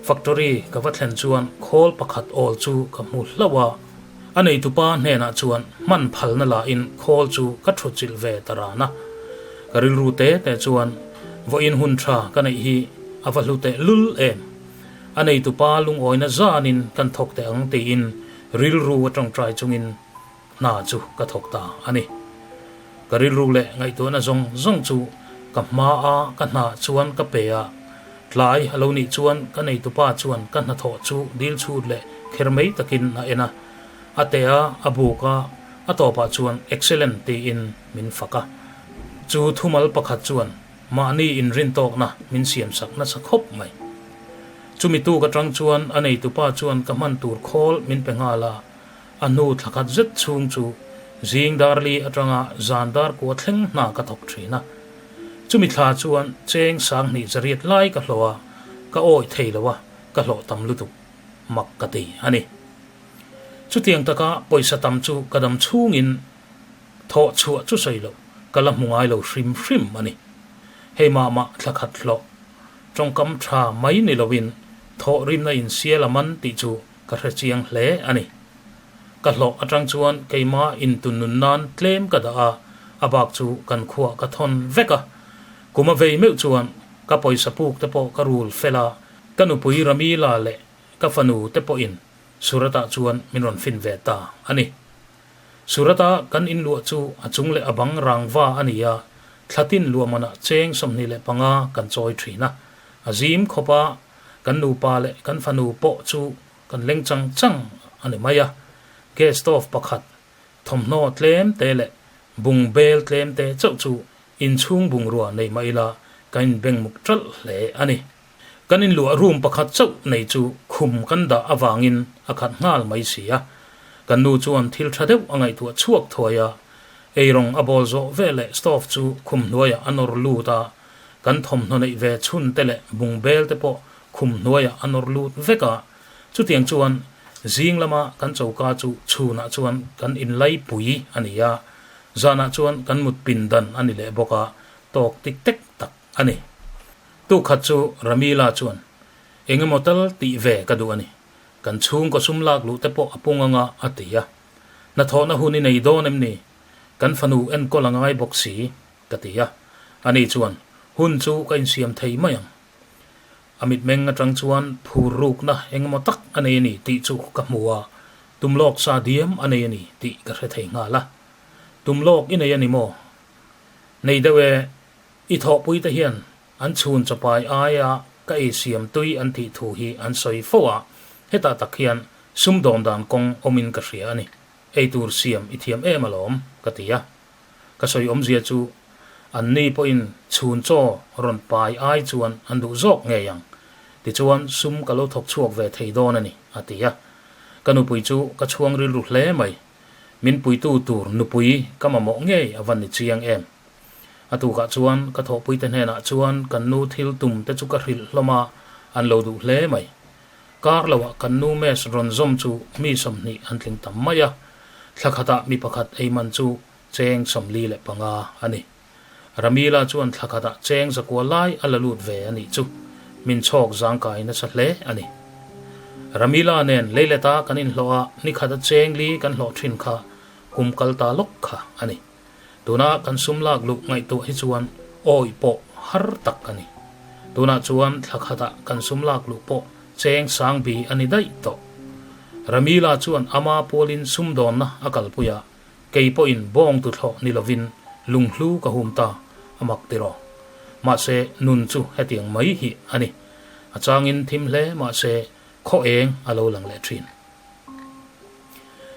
Factory ka va thlen chuan khawl pakhat awl chu ka hmu hlauh a, a neitupa hnenah chuan hman phalna lahin khawl chu ka thutchilh ve ta ran a. Ka rilru te te chuan vawiin hun tha ka neih hi a va hlu teh lul em? A neitupa lungawina zanin kan thawk teh ang tiin rilru a tawngtai chungin Hna chu ka thawk ta a ni. Ka rilru leh ngaihtuahna zawng zawng chu ka hma a ka hna chuan ka pe a, tlai a lo nih chuan ka neitupa chuan ka hnathawh chu dil chhut leh kher mai takin a en a, a teh a, a buk a, a tawpah chuan excellent tiin min fak a. Chu thumal pakhat chuan mahni inrintawkna min siamsak nasa khawp mai. Chumi tuk atang chuan a neitupa chuan ka hman tur khawl min pe nghal a, A hnu thla khat zet chhung chu zing dar li atanga zan dar kua thleng hna ka thawk thin a. Chumi thla chuan cheng sanghnih zariat lai ka hlawh a, ka awih thei lo a, ka hlawh tam lutuk mak ka ti a ni. Chutiang taka pawisa tam chu ka dam chhungin thawh chhuah chu sawi loh ka la hmu ngai lo hrim hrim a ni. Hei mah mah thla khat hlawh tawngkam tha mai ni loin thawh rimna insial a man tih chu Ka hre chiang hle a ni. Ka hlawh atang chuan keima intunnun nan tlem ka dah a, a bak chu kan khuah ka thawn vek a. Kum a vei meuh chuan ka pawisa puk te pawh ka rul fel a, ka nupui Ramila leh ka fanu te pawhin Surat-ah chuan min rawn fin ve ta a ni. Surat-a kan inluah chu a chung leh a bang rangva a ni a, thlatin luahmanah cheng 25 kan chawi thin a, a zim khawp a, Kan nupa leh kan fanu pawh chu kan leng chang chang a ni mai a, gas stove pakhat, thawmhnaw tlem te leh bung bel tlem te chauh chu inchhung bungrua nei mah ila kan inbeng muk ṭalh hle a ni. Kan inluah room pakhat chauh nei chu khum kan dah avangin a khat nghal mai si a, kan nu chuan thil ṭha deuh a ngaihtuah chhuak thuai a, eirawng a bawl zawh veleh stove chu khum hnuaiah a nawr lut a, Kan thawmhnaw neih ve chhun te leh bungbel te pawh khum hnuaiah a nawr lut vek a, chutiang chuan zing lama kan choka chu chhunah chuan kan inlaipui a ni a, zanah chuan kan mut pindan a ni leh bawk a, tawk tik tek tak a ni. Tukhat chu Ramila chuan, Eng emaw tal tih ve ka duh a ni, kan chhungkaw sum lak luh te pawh a pung anga a ti a. Hnathawhna hun i nei dawn em ni? Kan fanu enkawl a ngai bawk si. Ka ti a, ani chuan, Hun chu ka insiam thei mai ang. A mitmeng atang chuan phur rukna engemaw tak a nei a ni tih chu ka hmu a, tum lawk sa diam a nei a ni tih ka hre thei nghal a. Tum lawk i nei a ni maw? Nei deuh e, i thawhpui te hian an chhun chapai aia ka ei siam tui an tih thu hi an sawi fo a, hetah tak hian sumdawn dan kawng awmin ka hria a ni. Eitur siam i thiam em alawm, ka ti a. Ka sawi awmzia chu an ni pawhin chhun chaw rawn pai ai chuan an duh zawk ngei ang. Tichuan sum ka lo thawk chhuak ve thei dawn a ni, a ti a. Ka nupui chu ka chhuang rilru hle mai. Min puitu tur nupui ka mamawh ngei a va ni chiang em. A tukah chuan ka thawhpuite hnenah chuan kan nu thil tum te chu ka hrilh hlawm a, an lo duh hle mai. Kar loah kan nu mess rawn zawm chu mi 20 an tling tam mai a, thla khatah mi pakhat ei man chu cheng 45 a ni. Ramila chuan thla khatah cheng zakua lai a la lut ve a nih chu min chhawk zangkai nasa hle a ni. Ramila nen leileta kan inhlawh a nikhata cheng li kan hlawh thin kha kum kal ta lawk kha a ni. Tuna kan sum lak luh ngaihtuah hi chuan awih pawh har tak a ni. Tunah chuan thla khatah kan sum lak luh pawh cheng sang bi a ni daih tawh. Ramila chuan ama pualin sumdawnna a kalpui a, kei pawhin bawng tuthlawh ni lovin lunghlu ka hum ta a mak tiraw. Mahse nun chu hetiang mai hi a ni. A changin thim hle mahse khaw eng a lo lang leh thin.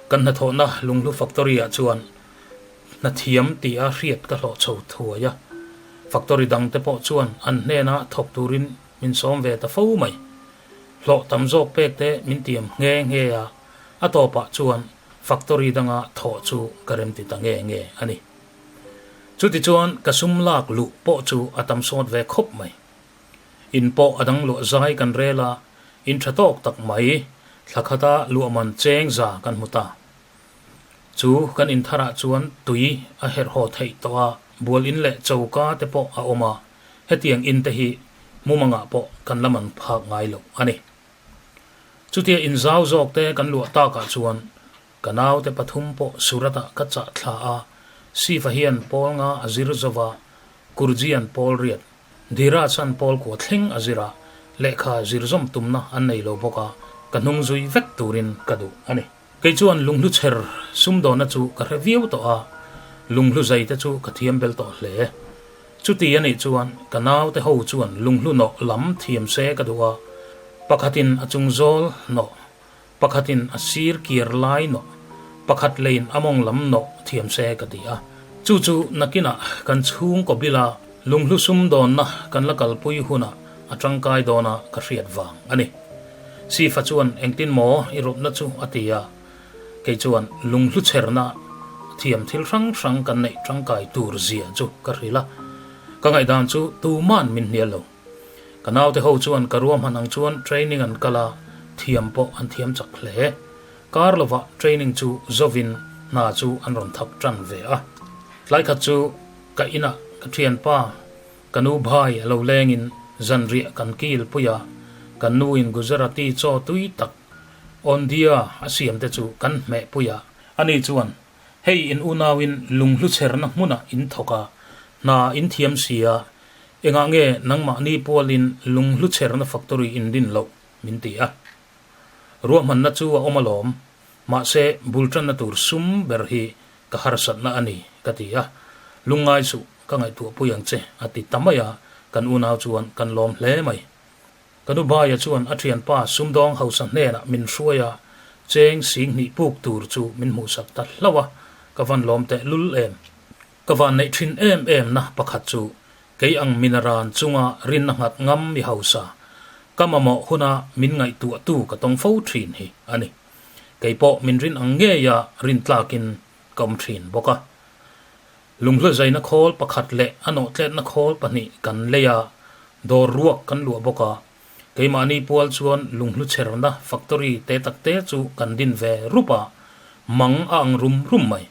Kan hnathawhna lunghlu factory ah chuan hnathiam ti a hriat ka hlawh chho thuai a, factory dang te pawh chuan an hnena thawk turin min sawm ve ta fo mai. Hlawh tam zawk pek te min tiam nghe nghe a, a tawpah chuan factory danga thawh chu ka remti ta nge nge a ni. Chutichuan ka sum lak luh pawh chu a tam sawt ve khawp mai. In pawh a dang luah zai kan rel a, in tha tawk tak mai thla khata luah man cheng za kan hmu ta. Chu kan in tharah chuan tui a herh haw theih tawh a, bual in leh choka te pawh a awm a, hetiang in te hi mumangah pawh kan la man phak ngai loh a ni. Chutia in zau zawk te kan luah takah chuan Ka naute pathum pawh Surat-ah ka chah thla a, Sifa hian pawl nga a zir zo va, Kurjian pawl riat, Dhiraj-an pawl kua thleng a zir a, lehkha zir zawm tumna an nei lo bawk a, ka hnung zui vek turin ka duh a ni. Kei chuan lunghlu chher sumdawnna chu ka hre viau tawh a, lunghlu zai te chu ka thiam bel tawh hle. Chuti a nih chuan ka naute ho chuan lunghlu nawh lam thiam se ka duh a, pakhatin a chung zawl nawh Pakhatin a sir kir lai nawh, pakhat leiin a mawng lam nawh thiam se ka ti a. Chu chu nakinah kan chhungkaw bila lunghlu sumdawnna kan la kalpui hunah a tangkai dawna ka hriat vang a ni. Sifa chuan engtin maw i rawtna chu a ti a, kei chuan lunghlu chherna thiam thil hrang hrang kan neih tangkai tur zia chu ka hrilh a, ka ngaihdan chu tuman min hnial lo. Ka naute ho chuan ka ruahman ang chuan training an kal a, thiam pawh an thiam chak hle. Kar lovah training chu zovin hna chu an rawn thak tan ve a. Tlai khat chu ka inah ka thianpa ka nu bhai a lo lengin zanriah kan kil pui a, kan nuin Gujarati chaw tui tak Ondia a siam te chu kan hmeh pui a. Ani chuan Hei in unauin lunghlu chherna hmunah in thawk a, hna in thiam si a, engah nge nangmahni pualin lunghlu chherna factory in din loh? min ti a. Ruahmanna chu a awm alawm, mahse bul tanna tur sum ber hi ka harsatna a ni, ka ti a. Lungngai suh, ka ngaihtuah pui ang che, a ti ta mai a, kan unau chuan kan lawm hle mai. Ka nu Baia chuan a thianpa sumdawng hausa hnenah min hruai a, cheng singhnih puk tur chu min hmuhsak ta hlauh a, ka van lawm teh lul em. Ka van neih thin em em na pakhat chu kei ang mina ran chunga rinna nghat ngam mi hausa, ka mamawh huna min ngaihtuahtu ka tawng fo thin hi a ni. Kei pawh min rin ang ngeia rin tlakin ka awm thin bawk a. Lunghla zaina khawl pakhat leh a nawhtletna khawl pahnih kan lei a, dawr ruak kan luah bawk a. Keimahni pual chuan lunghlu chherna factory te tak te chu kan din ve rup a, mang a ang rum rum mai.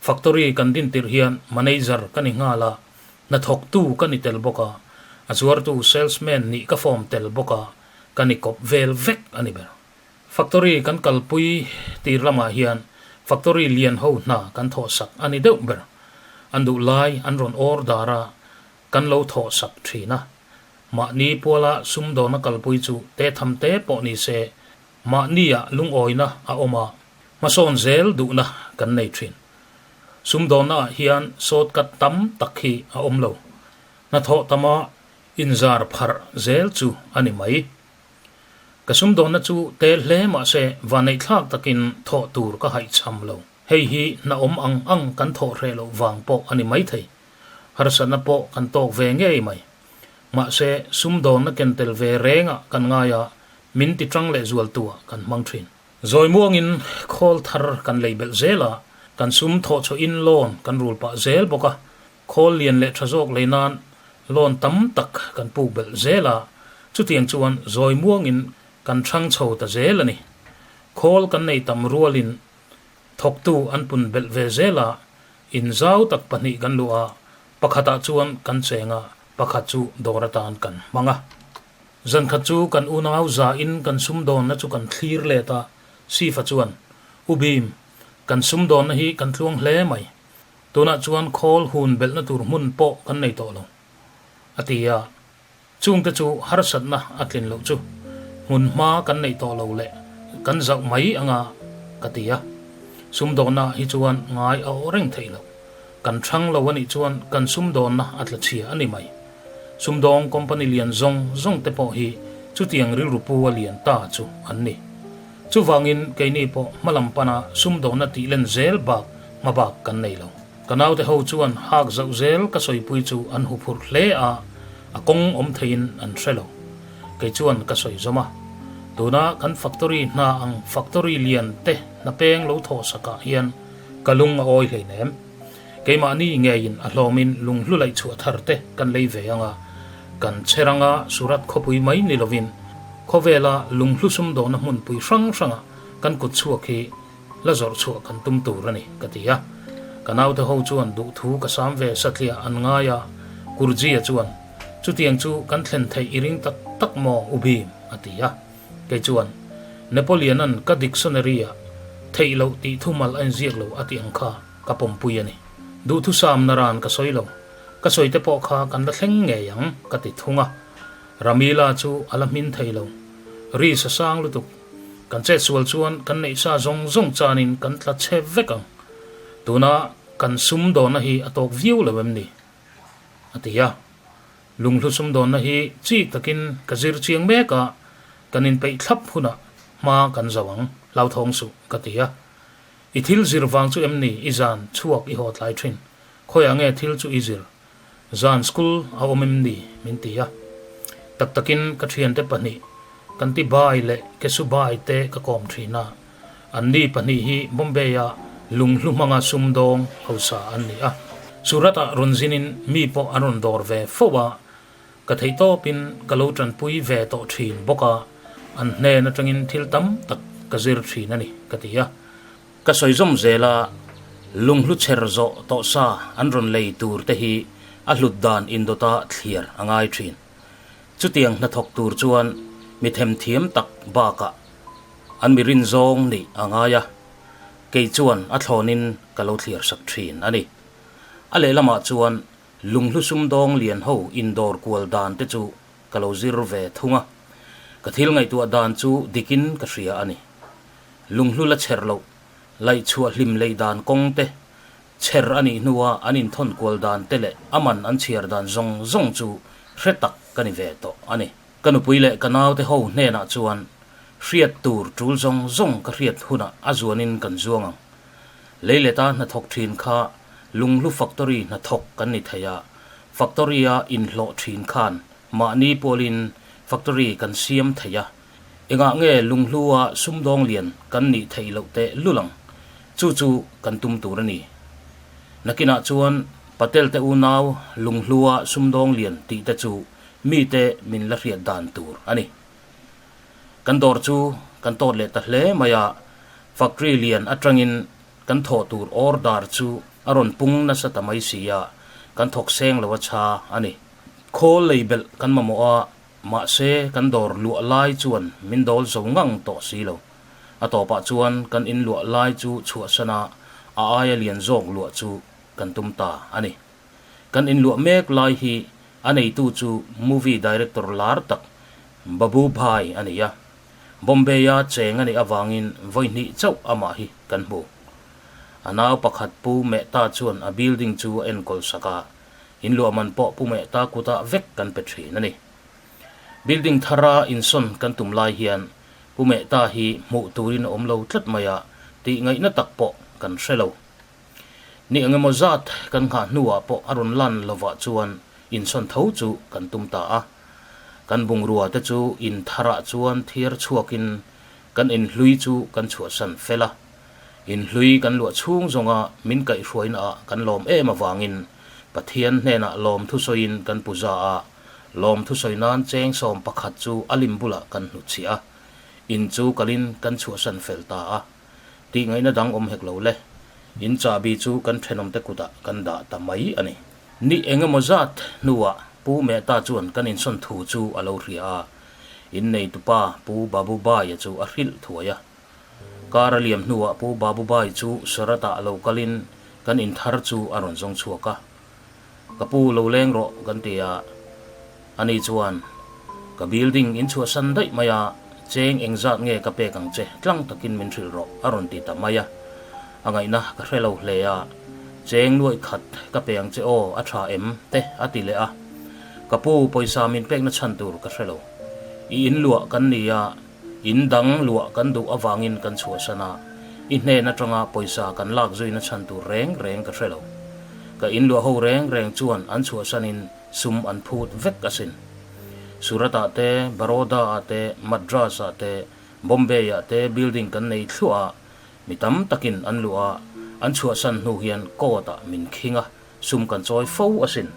Factory kan din tirh hian manager ka ni nghal a, hnathawktu ka ni tel bawk a, a zuartu salesman nih ka form tel bawk a, ka ni kawp vel vek a ni ber. Factory kan kalpui tir lamah hian factory lian ho hna kan thawh sak a ni deuh ber. An duh lai an rawn order a, kan lo thawh sak thin a. Mahni puala sumdawna kalpui chu te tham te pawh ni se, mahnia lungawina a awm a, hmasawn zel duhna kan nei thin. Sumdawna ah hian shortcut tam tak hi a awm lo. Hnathawh tama inzar pharh zel chu a ni mai. Ka sumdawnna chu tel hle mahse vanneihthlak takin thawh tur ka haihchham lo. Hei hi hna awm ang ang kan thawh hreh loh vang pawh a ni maithei. Harsatna pawh kan tawk ve ngei mai. Mahse sumdawnna ken tel ve rengah kan ngai a, min ti tang leh zualtuah kan hmang thin. Zawi muangin khawl thar kan lei belh zel a, kan sum thawh chhuahin loan kan rul pah zel bawk a, Khawl lian leh tha zawk lei nan loan tam tak kan puk belh zel a, chutiang chuan zawi muangin kan thang chho ta zel a ni. Khawl kan nei tam rualin thawktu an pun belh ve zel a, in zau tak pahnih kan luh a, pakhatah chuan kan cheng a, pakhat chu dawr atan kan hmang a. Zankhat chu kan unau zain kan sumdawnna chu kan thlir let a, Sifa chuan, U Bim, kan sumdawnna hi kan tluang hle mai. Tunah chuan khawl hun belhna tur hmun pawh kan nei tawh lo, a ti a. Chungte chu harsatna a tlin loh chu hmun hma kan neih tawh lo leh kan zauh mai anga ka ti a. Sumdawnna ah hi chuan ngai a awh reng theih loh. Kan thang lo a nih chuan kan sumdawnna a tla chhia a ni mai. Sumdawng company lian zawng zawng te pawh hi chutiang rilru pu a lian ta chu an ni. Chuvangin keini pawh hmalam pana sumdawnna tih len zel bak hma bak kan nei lo. Ka naute ho chuan hak zauh zel ka sawipui chu an huphurh hle a, a kawng awm theiin an hre lo. Kei chuan ka sawi zawm a. Tuna kan factory hna ang factory lian te hna peng lo thawh sakah hian ka lung a awi hleinem. Keimahni ngeiin a hlawmin lunghlu laih chhuah thar te kan lei ve anga, kan che ranga Surat khawpui mai ni lovin khawvela lunghlu sumdawhna hmunpui hrang hranga kan kut chhuak hi la zawrh chhuah kan tum tur a ni, ka ti a. Ka naute ho chuan duhthu ka sam ve satliah an ngai a, Kurjia chuan, Chutiang chu kan thlen theih i ring tak tak maw, U Bhim? a ti a. Kei chuan, Napoleon-a'n ka dictionary-ah theih loh tih thumal a inziak lo a tih ang kha ka pawmpui a ni. Duhthusam naran ka sawi lo. Ka sawi te pawh kha kan la thleng ngei ang, ka ti thung a. Ramila chu a la hmin thei lo. Ri sa sang lutuk. Kan chetsual chuan kan neih sa zawng zawng chanin kan tla chhe vek ang. Tuna kan sumdawnna hi a tawk viau lo em ni? A ti a. Lunghlu sumdawnna hi chik takin ka zir chiang mek a, kan inpeih thlap hunah hma kan zo ang, hlauthawng suh, ka ti a. I thil zir vang chu em ni i zan chhuak i haw tlai thin? Khawiah nge thil chu i zir? Zan school a awm em ni? min ti a. Tak takin ka thiante pahnih kan ti bai leh kesu bai te ka kawm thin a. Anni pahnih hi Bombay-a lunghlu hmanga sumdawng hausa an ni a. Surat-ah rawn zinin mi pawh an rawn dawr ve fo a, ka theihtawpin ka lo tanpui ve tawh thin bawk a, an hnen atangin thil tam tak ka zir thin a ni, ka ti a. Ka sawi zawm zel a, lunghlu chher zawh tawh sa an rawn lei tur te hi a hlut dan indawta thliar a ngai thin. Chutiang hnathawk tur chuan mi themthiam tak bakah an mi rin zawng nih a ngai a, kei chuan a thlawnin ka lo thliar sak thin a ni. A lehlamah chuan lunghlu sumdawng lian ho indawr kual dan te chu ka lo zir ve thung a, ka thil ngaihtuah dan chu dikin ka hria a ni. Lunghlu la chher loh, laih chhuah hlim lei dan kawng te, chher a nih hnua an inthawn kual dan te leh a man an chhiar dan zawng zawng chu hre tak ka ni ve tawh a ni. Ka nupui leh ka naute ho hnenah chuan hriat tur tul zawng zawng ka hriat hunah a zuanin kan zuang ang. Leileta hnathawk thin kha lunghlu factory hnathawk kan ni thei a, factory-a inhlawh thin khan mahni pawlin factory kan siam thei a, Engah nge lunghlua sumdawng lian kan nih theih loh teh lul ang? Chu chu kan tum tur a ni. Nakinah chuan Patel te unau lunghlua sumdawng lian tih te chu mite min la hriat dan tur a ni. Kan dawr chu kan tawt leh ta hle mai a, factory lian atangin kan thawh tur order chu a rawn pung nasa ta mai si a, kan thawk seng lo a chha a ni. Khawl lei belh kan mamawh a, Mahse, kan dawr luah lai chuan min dawl zo ngang tawh si lo. A tawpah chuan kan in luah lai chu chhuahsan a, a aia lian zawk luah chu kan tum ta a ni. Kan in luah mek lai hi a neitu chu movie director lar tak Babu Bhai a ni a. Bombay-a cheng a nih avangin vawi hnih chauh amah hi kan hmu. A nau pakhat Pu Mehta chuan a building chu a enkawl sak a, In luah man pawh Pu Mehta kutah vek kan pe thin a ni. Building thara insawn kan tum lai hian Pu Mehta hi hmuh turin a awm lo tlat mai a, tih ngaihna tak pawh kan hre lo. Ni eng emaw zat kan nghah hnuah pawh a rawn lan lovah chuan insawn tho chu kan tum ta a. Kan bungrua te chu in tharah chuan thiar chhuakin kan inhlui chu kan chhuahsan fel a. Inhlui kan luah chhung zawnga min kaihhruaina ah kan lawm em avangin Pathian hnenah lawm thusawiin kan pu za a, lawm thusawi nan cheng 11 chu a lim bulah kan hnutchhiah a, in chu kalin kan chhuahsan fel ta a. Tih ngaihna dang awm hek lo le. In chahbi chu kan thenawmte kutah kan dah ta mai a ni. Ni eng emaw zat hnuah Pu Mehta chuan kan insawn thu chu a lo hria a, inneitupa Pu Babu Baia chu a hrilh thuai a. Kar a liam hnuah Pu Babubai chu Saratah lo kalin kan in thar chu a rawn zawng chhuak a. Ka pu lo leng rawh kan ti a, ani chuan ka building in chhuahsan daih mai a, cheng engzat nge ka pek ang che tlang takin min hrilh rawh a rawn ti ta mai a. A ngaihna ka hre lo hle a, cheng nuaih khat ka pe ang che aw a tha em te a ti leh a. Ka pu pawisa min pekna chhan tur ka hre lo. I in luah kan ni a, In dang luah kan duh avangin kan chhuahsan a, i hnen atanga pawisa kan lak zuina chhan tur reng reng ka hre lo. Ka in luah ho reng reng chuan an chhuahsanin sum an phut vek asin. Surat-ah te, Baroda-ah te, Madras-ah te, Bombay-ah te building kan nei thluah a, mi tam takin an luh a, an chhuahsan hnu hian court-ah min khing a, sum kan chawi fo asin.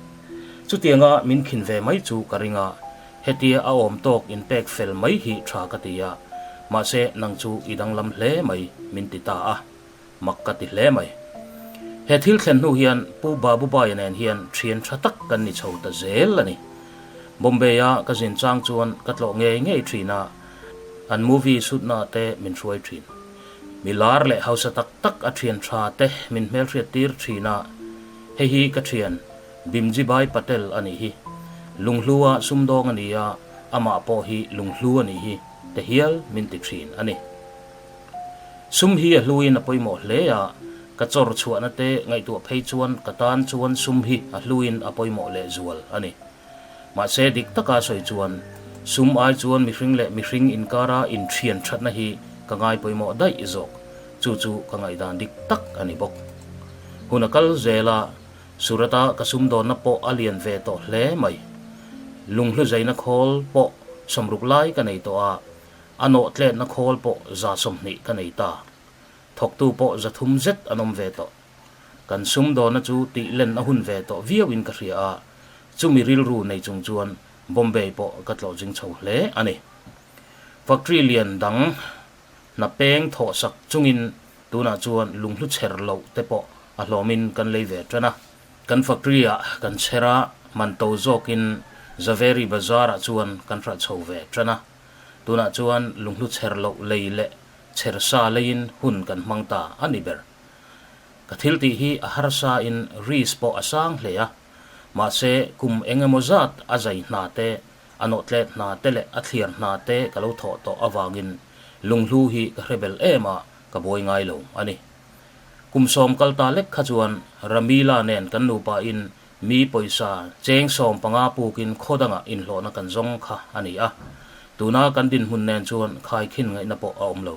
Chutianga min khin ve mai chu ka ring a, hetia a awm tawk inpek fel mai hi tha ka ti a, mahse nang chu i danglam hle mai min ti ta a. Mak ka ti hle mai. He thil thlen hnu hian Pu Babubaia nen hian thian tha tak kan ni chho ta zel a ni. Bombay-a ka zin chang chuan ka tlawh ngei ngei thin a, an movie shoot-na te min hruai thin. Mi lar leh hausa tak tak a thian tha te min hmelhriat tir thin a, hei hi ka thian Bimjibai Patel a nih hi. Lunghlua sumdawng a ni a, amah pawh hi lunghlu a nih hi te hial min ti thin a ni. Sum hi a hluin a pawimawh hle a, ka chawr chhuahna te ngaihtuah phei chuan ka tan chuan sum hi a hluin a pawimawh lehzual a ni. Mahse dik taka sawi chuan sum ai chuan mihring leh mihring inkara inthian thatna hi ka ngai pawimawh daih zawk, chu chu ka ngaihdan dik tak a ni bawk. Hun a kal zel a, Surata ka sumdawnna pawh a lian ve tawh hle mai. Lunghlu zaina khawl pawh sawmruk lai ka nei tawh a, A nawhtletna khawl pawh 120 ka nei ta. Thawktu pawh 300 zet an awm ve tawh. Kan sumdawna chu tih len a hun ve tawh viauin ka hria a, chumi rilru nei chung chuan Bombay pawh ka tlawh zing chho hle a ni. Factory lian dang hna peng thawh sak chungin tunah chuan lunghlu chher loh te pawh a hlawmin kan lei ve tan a. Kan factory ah kan chher a, man to zawkin Zaveri Bazar ah chuan kan hralh chho ve tan a. Tunah chuan lunghlu chher loh lei leh chher sa leiin hun kan hmang ta a ni ber. Ka thil tih hi a harsa in risk pawh a sang hle a, mahse kum eng emaw zat a zai hna te, a nawhtlet hna te leh a thliar hna te ka lo thawh tawh avangin lunghlu hi ka hre bel em a, ka buai ngai lo a ni. Kum sawm kal ta lek kha chuan Ramila nen kan nupa in Mi pawisa cheng 15 pukin khaw dangah inhlawhna kan zawng kha a ni a, tuna kan dinhmun nen chuan khaikhin ngaihna pawh a awm lo.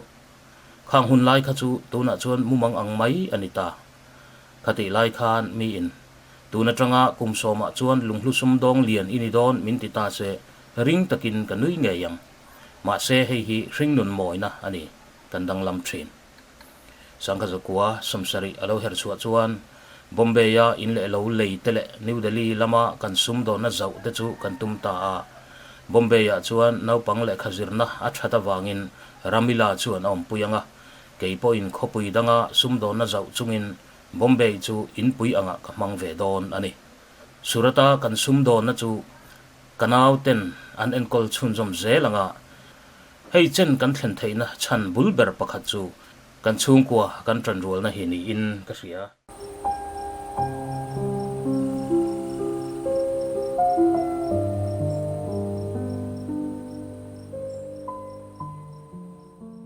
Khang hun lai kha chu tunah chuan mumang ang mai a ni ta. Khatih lai khan miin, Tun atanga kum sawmah chuan lunghlu sumdawng lian i ni dawn min ti ta se, ring takin ka nui ngei ang. Mahse hei hi hringnun mawina a ni, kan danglam thin. Sangkhazakua 70 a lo her chhuah chuan Bombay-a in leh lo lei te leh New Delhi lama kan sumdawnna zauh te chu kan tum ta a. Bombay-ah chuan naupang lehkha zirna a that avangin Ramila chuan a awmpui ang a, kei pawhin khawpui danga sumdawnna zauh chungin Bombay chu inpui angah ka hmang ve dawn a ni. Surat-a kan sumdawnna chu ka nauten an enkawl chhunzawm zel ang a, Hei chen kan thlen theihna chhan bul ber pakhat chu kan chhungkua kan ṭanrualna hi niin ka hria.